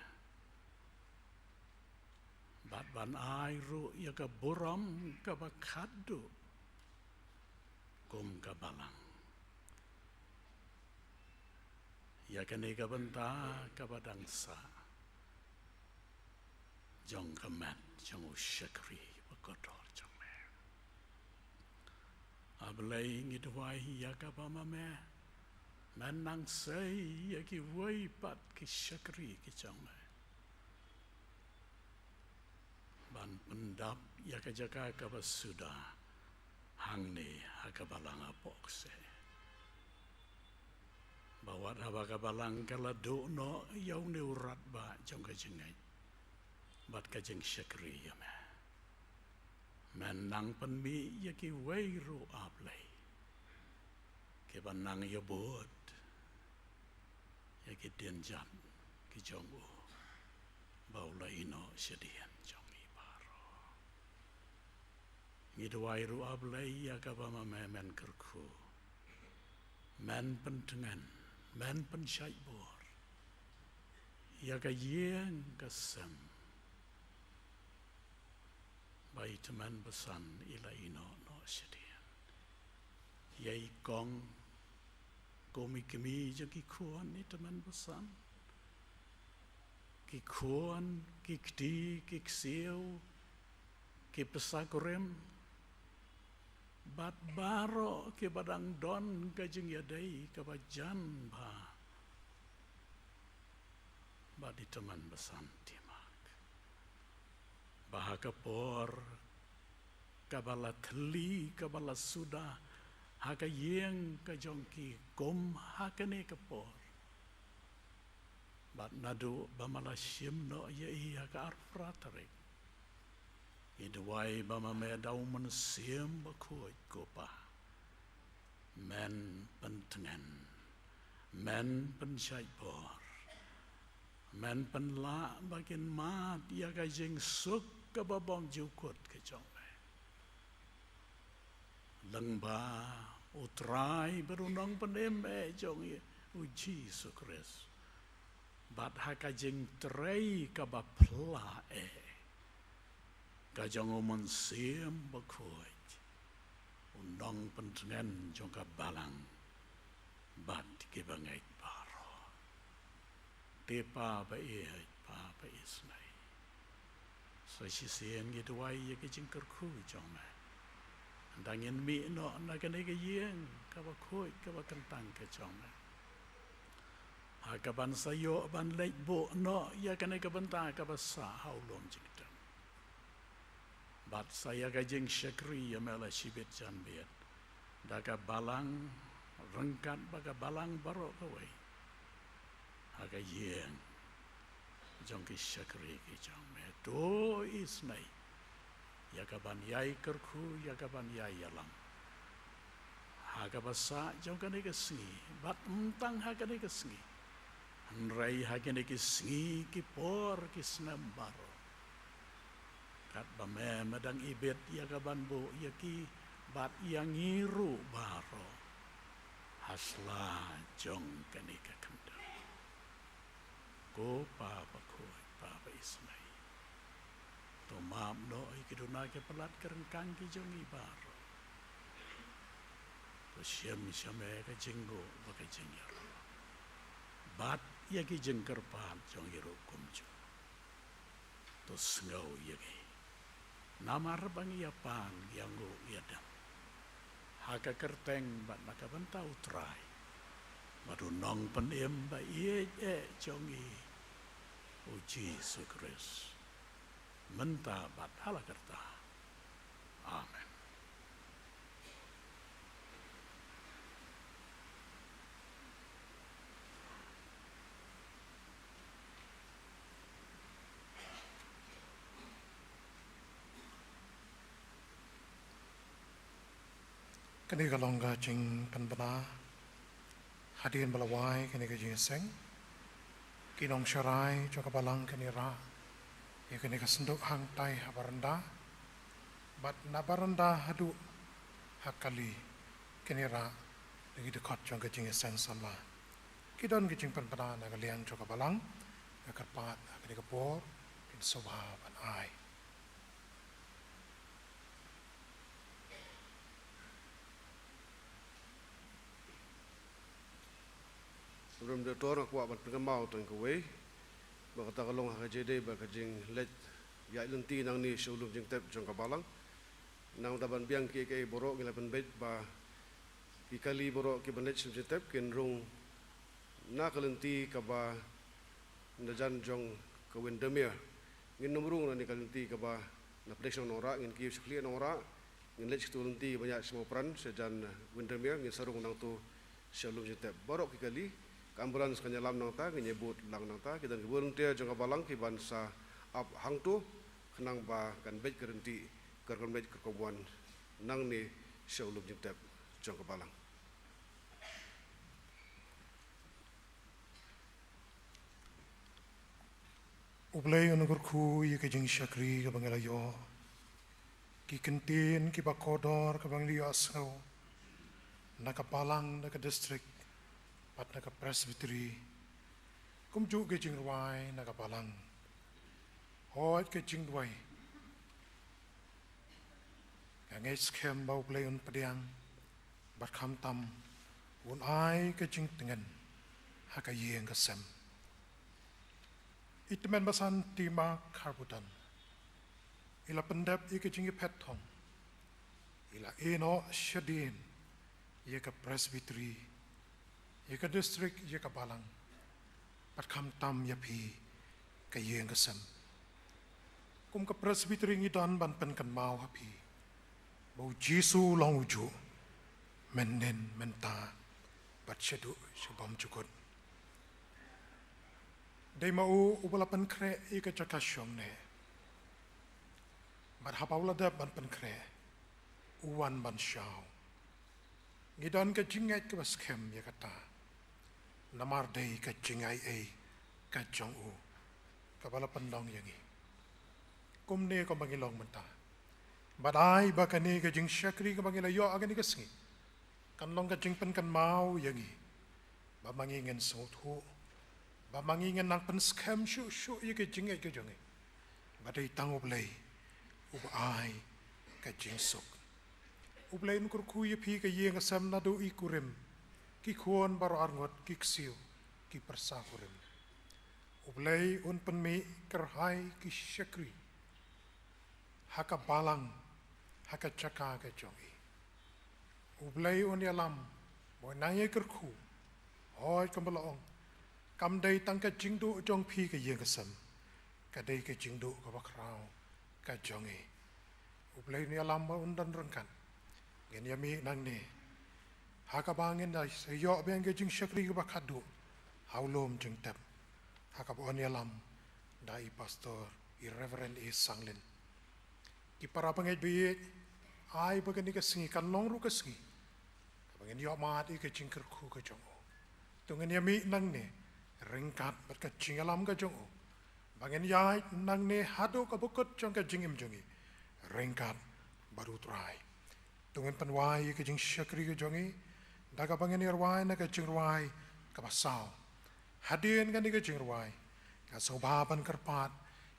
bad ban ai ruh ïa ka burom kaba khatduh kum ka balang ïa kane ka bynta kaba dang sah jong ka met jong u shakri bakordor jong me. A Blei, ngi duwai ïa kaba ma me men nang sei ïa kiwei pat ki shakri ki jong me ban pyndap ïa ka jaka kaba suda hangne ha ka balang hapoh kseh, ba wat haba ka balang ka la duh noh ïa une u radbah jong ka jingngeit bad ka jingshakri ïa me, men nang pynmih ïa kiwei ruh, A Blei, kiba nang ïabud ïa ki dienjat ki jong u ba u la ïehnoh shadien jong ngi baroh. Ngi duwai ruh, A Blei, ïa kaba ma me men kyrkhu, men pyntngen, men pynshait bor ïa ka ïing ka sem ba i Tymmen Basan i la ïehnoh noh shadien, ïa i kong kum i kmie jong ki khun i Tymmen Basan, ki khun, ki kti, ki ksiew, ki pisa kurim, bad baroh kiba dang don ka jingïadei kaba jan bha bad i Tymmen Basan Timak, ba ha ka por kaba la thylli, kaba la suda ha ka ïing ka jong ki kum ha kane ka por, bad naduh ba ma la shim noh ïa i ha ka arphew phra tarik, ngi duwai ba ma me da u Mynsiem Bakhuid, ko Pa, men pyntngen, men pynshait bor, men pynlah ba kin mad ïa ka jingsuk kaba bymjukut ka jong me lyngba u Trai bad u Nongpynim eh jong ngi, u Jisu Khrist, bad ha ka jingtrei kaba phylla eh ka jong u Mynsiem Bakhuid, u Nongpyntngen jong ka balang bad kiba ngeit baroh. Te Pa ba ïeit, Pa ba isynei, sa shisien ngi duwai ïa ki jingkyrkhu jong me Tang ngin mih noh na kane ka ïing kaba khuid kaba kyntang ka jong me, ha kaban sa ïoh ban leit buh noh ïa kane ka bynta kaba sah ha u lum jingtep. Bad sa ïa ka jingshakri ïa me la shibit janmiet da ka balang ryngkat bad ka balang baroh kawei ha ka ïing jong ki shakri ki jong me. To isynei ïa kaban ïai kyrkhu, ïa kaban ïai ïalam ha kaba sah jong kane ka sngi, bad ym tang ha kane ka sngi, hynrei ha kine ki sngi, ki por, ki snem baroh, katba me, me dang ibit ïa kaban buh ïa ki bad ïa ngi ruh baroh ha sla jong kane ka khyndew. Ko Pa bakhuid, Pa ba isynei, to map noh ïa ki duna ki palat ki ryngkang ki jong ngi baroh. To shim sha me ka jingnguh bad ka jingïarap, bad ïa ki jingkyrpad jong ngi ruh kumjuh. To sngew ïa ngi namar ba ngi ïa pan, ïa nguh, ïa dem ha ka kyrteng bad na ka bynta U Trai bad U Nongpynim ba ïeit eh jong ngi, U Jisu Khrist, mynta bad hala karta. Amen. Kane ka long ka jingpynbna hadien ba la wai kane ka jingïaseng. Ki nongsharai jong ka balang kin ïarah ïa kane ka synduk hangtai ha baranda, bad na baranda haduh ha kali kin ïarah da ki dkhot jong ka jingïaseng samla. Ki don ka jingpynbna na ka liang jong ka balang, ka kyrpad ha kane ka por kin sngewbha ban ai. Rim de tor nga kwah ban pynkynmaw tang kawei, ba kata ka long ha ka jingdei ba ka jingleit ïaid lynti nangne sha u lum jingtep jong ka balang. Nangta ban biang kiei kiei baroh ngi la pynbeit ba ki kali baroh ki ban leit sha lum jingtep kin rung na ka lynti kaba na jan jong ka Windermere. Ngin nym rung na kane ka lynti kaba na pdeng shnong Nongrah, ngin kiew sha khlieh Nongrah, ngin leit sha katu ka lynti ba ñiah sha Mawpran sha jan Windermere, ngin sa rung nangtu sha lum jingtep. Baroh ki kali, ka ambulance kan ïalam nangta, ngin ïa bud lang nangta, ki don ki volunteer jong ka balang ki ban sa ap hangtu khnang ba kan beit ka ryntih, ka rukom leit ka rukom wan nangne sha u lum jingtep jong ka balang. U Blei un kyrkhu ïa ka jingshakri kaba ngi la ïoh, ki ktien kiba kordor kiba ngi la ïohsngew na ka balang, na ka district bad na ka presbytery, kumjuh ka jingrwai na ka balang. Hooid ka jingduwai, ka ngeit skhem ba U Blei un pdiang bad khamtam un ai ka jingtngen ha ka ïing ka sem. I tymmen basan T. Mark Harbutton i la pyndep ïa ka jingïaphet thong, i la ïehnoh shadien ïa ka presbytery, ïa ka district, ïa ka balang, bad khamtam ïa phi ka ïing ka sem. Kum ka presbytery ngi don ban pynkynmaw ha phi ba U Jisu u long ujuh, mynnin, mynta, bad shaduh shabymjukut. Dei ma u uba la pynkhreh ïa ka jaka shong ne, bad haba u la dep ban pynkhreh, u wan ban shaw. Ngi don ka jingngeit kaba skhem ïa kata, namar dei ka jingaiei ka jong u kaba la pynlong ïa ngi. Kumne kumba ngi long mynta, bad ai ba kane ka jingshakri kaba ngi la ïoh ha kane ka sngi kan long ka jingpynkynmaw ïa ngi ba ma ngi ngin sngewthuh, ba ma ngi ngin nang pynskhem shuh shuh ïa ka jingngeit ka jong ngi ba dei tang U Blei uba ai ka jingsuk. U Blei un kyrkhu ïa phi ka ïing ka sem naduh i kurim, ki khun baroh arngut, ki ksiew, ki pyrsa kurim. U Blei un pynmih kyrhai ki shakri ha ka balang, ha ka jaka ka jong i. U Blei un ïalam, mo nang ïa kyrkhu. Hooid, kumba la ong, kam dei tang ka jingduh jong phi ka ïing ka sem, ka dei ka jingduh kaba khraw ka jong ngi. U Blei un ïalam ba un don ryngkat. Ngin ïa mih nangne ha kaba ngin da ïoh biang ka jingshakri kaba khatduh ha u lum jingtep, ha kaba un ïalam da i pastor, i Reverend A Sanglin. Ki para bangeit ba ïeit, ai ba kane ka sngi kan long ruh ka sngi kaba ngin ïoh mad ïa ka jingkyrkhu ka jong u. To ngin ïa mih nangne ryngkat bad ka jingïalam ka jong u, ba ngin ïaid nangne haduh kaba kut jong ka jingim jong ngi ryngkat bad u Trai. To ngin pynwai ïa ka jingshakri ka jong ngi da kaba ngin ïa rwai na ka jingrwai kaba saw. Hadien kane ka jingrwai, nga sngewbha ban kyrpad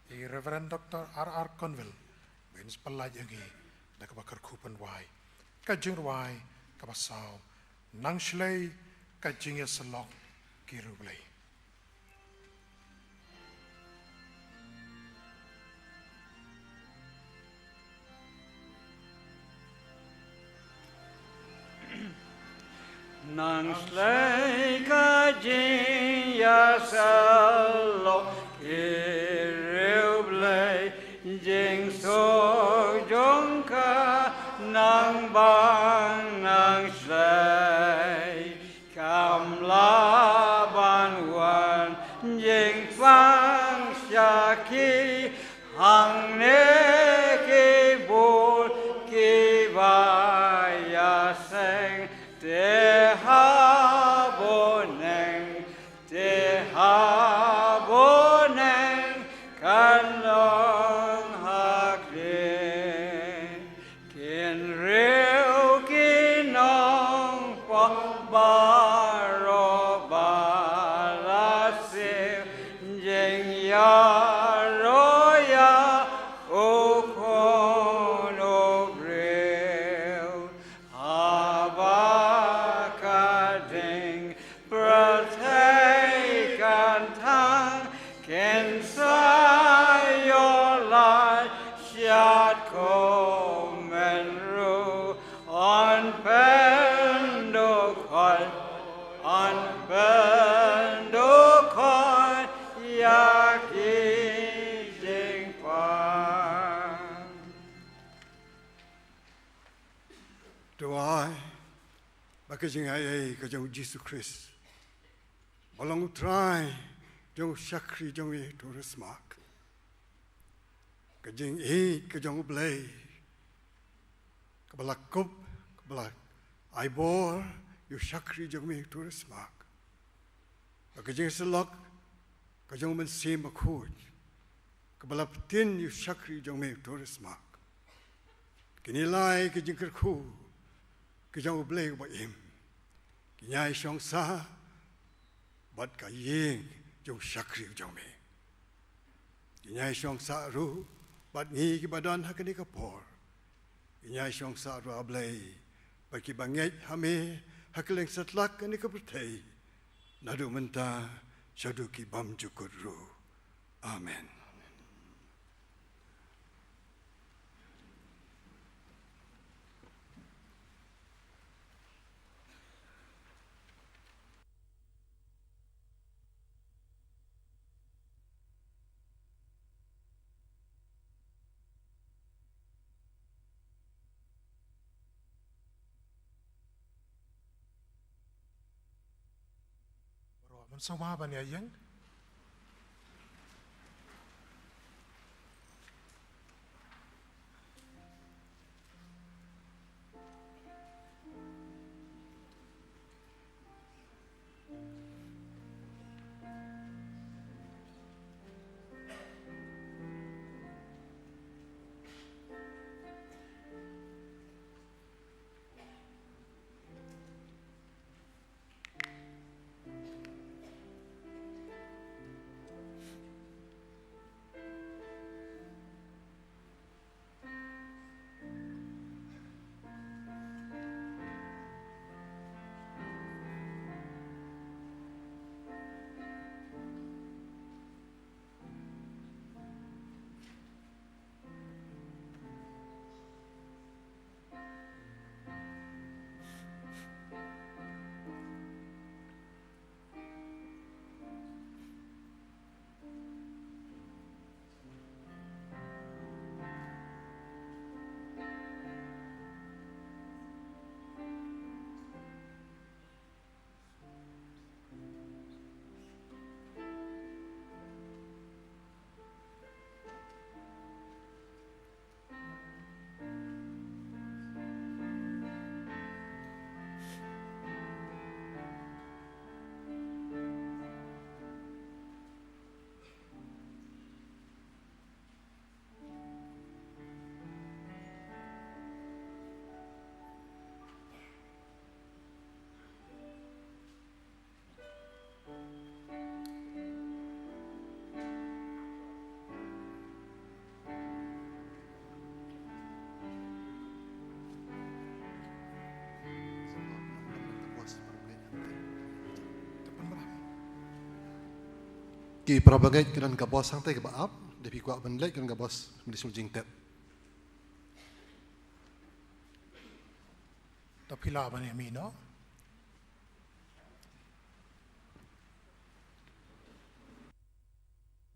ïa i Reverend Doctor R R Conville ba in sa pyllait ïa ngi da kaba kyrkhu pynwai. Ka jingrwai kaba saw: Nang shlei ka jingïasyllok ki riewblei. Nang shlei ka jingïasyllok ki riewblei, jingsuk jong ka nang bang nang shlei. Kam lah ban wan jingpang sha ki hangne ki bun kiba ïaseng, te ha bneng, te ha bneng kan long ha khlieh. Ki briew ki nongpop baroh ba la siew jingïaroh ïa U Khun u briew. Haba ka ding pyrthei kan thang, kin sa ïoh lait shad kumne ruh. Yn pyndukot, yn pyndukot ïa ki jingpang. To ai ba ka jingaiei ka jong U Jisu Khrist, ba long U Trai jong u shakri jong ngi, to resmak. Ka jingïeit ka jong U Blei, kaba la kup, kaba la ai bor ïa u shakri jong me, to resmak. Ba ka jingïasyllok ka jong U Mynsiem Bakhuid, kaba la pynthikna ïa u shakri jong me, to resmak. Kine lai ki jingkyrkhu ki jong U Blei uba im, kin ïai shong sah bad ka ïing jong u shakri jong me. Kin ïai shong sah ruh bad ngi kiba don ha kane ka por. Kin ïai shong sah ruh, A Blei, bad kiba ngeit ha me ha kylleng satlak kane ka pyrthei, naduh mynta shaduh ki bymjukut ruh. Amen. Baroh, ban sngewbha ban ïa ïeng. Ki para bangeit, ka don ka bos hangtei kaba ap, da phi kwah ban leit, ka don ka bos, mynta shu jingtep. To phi lah ban ïa mih noh.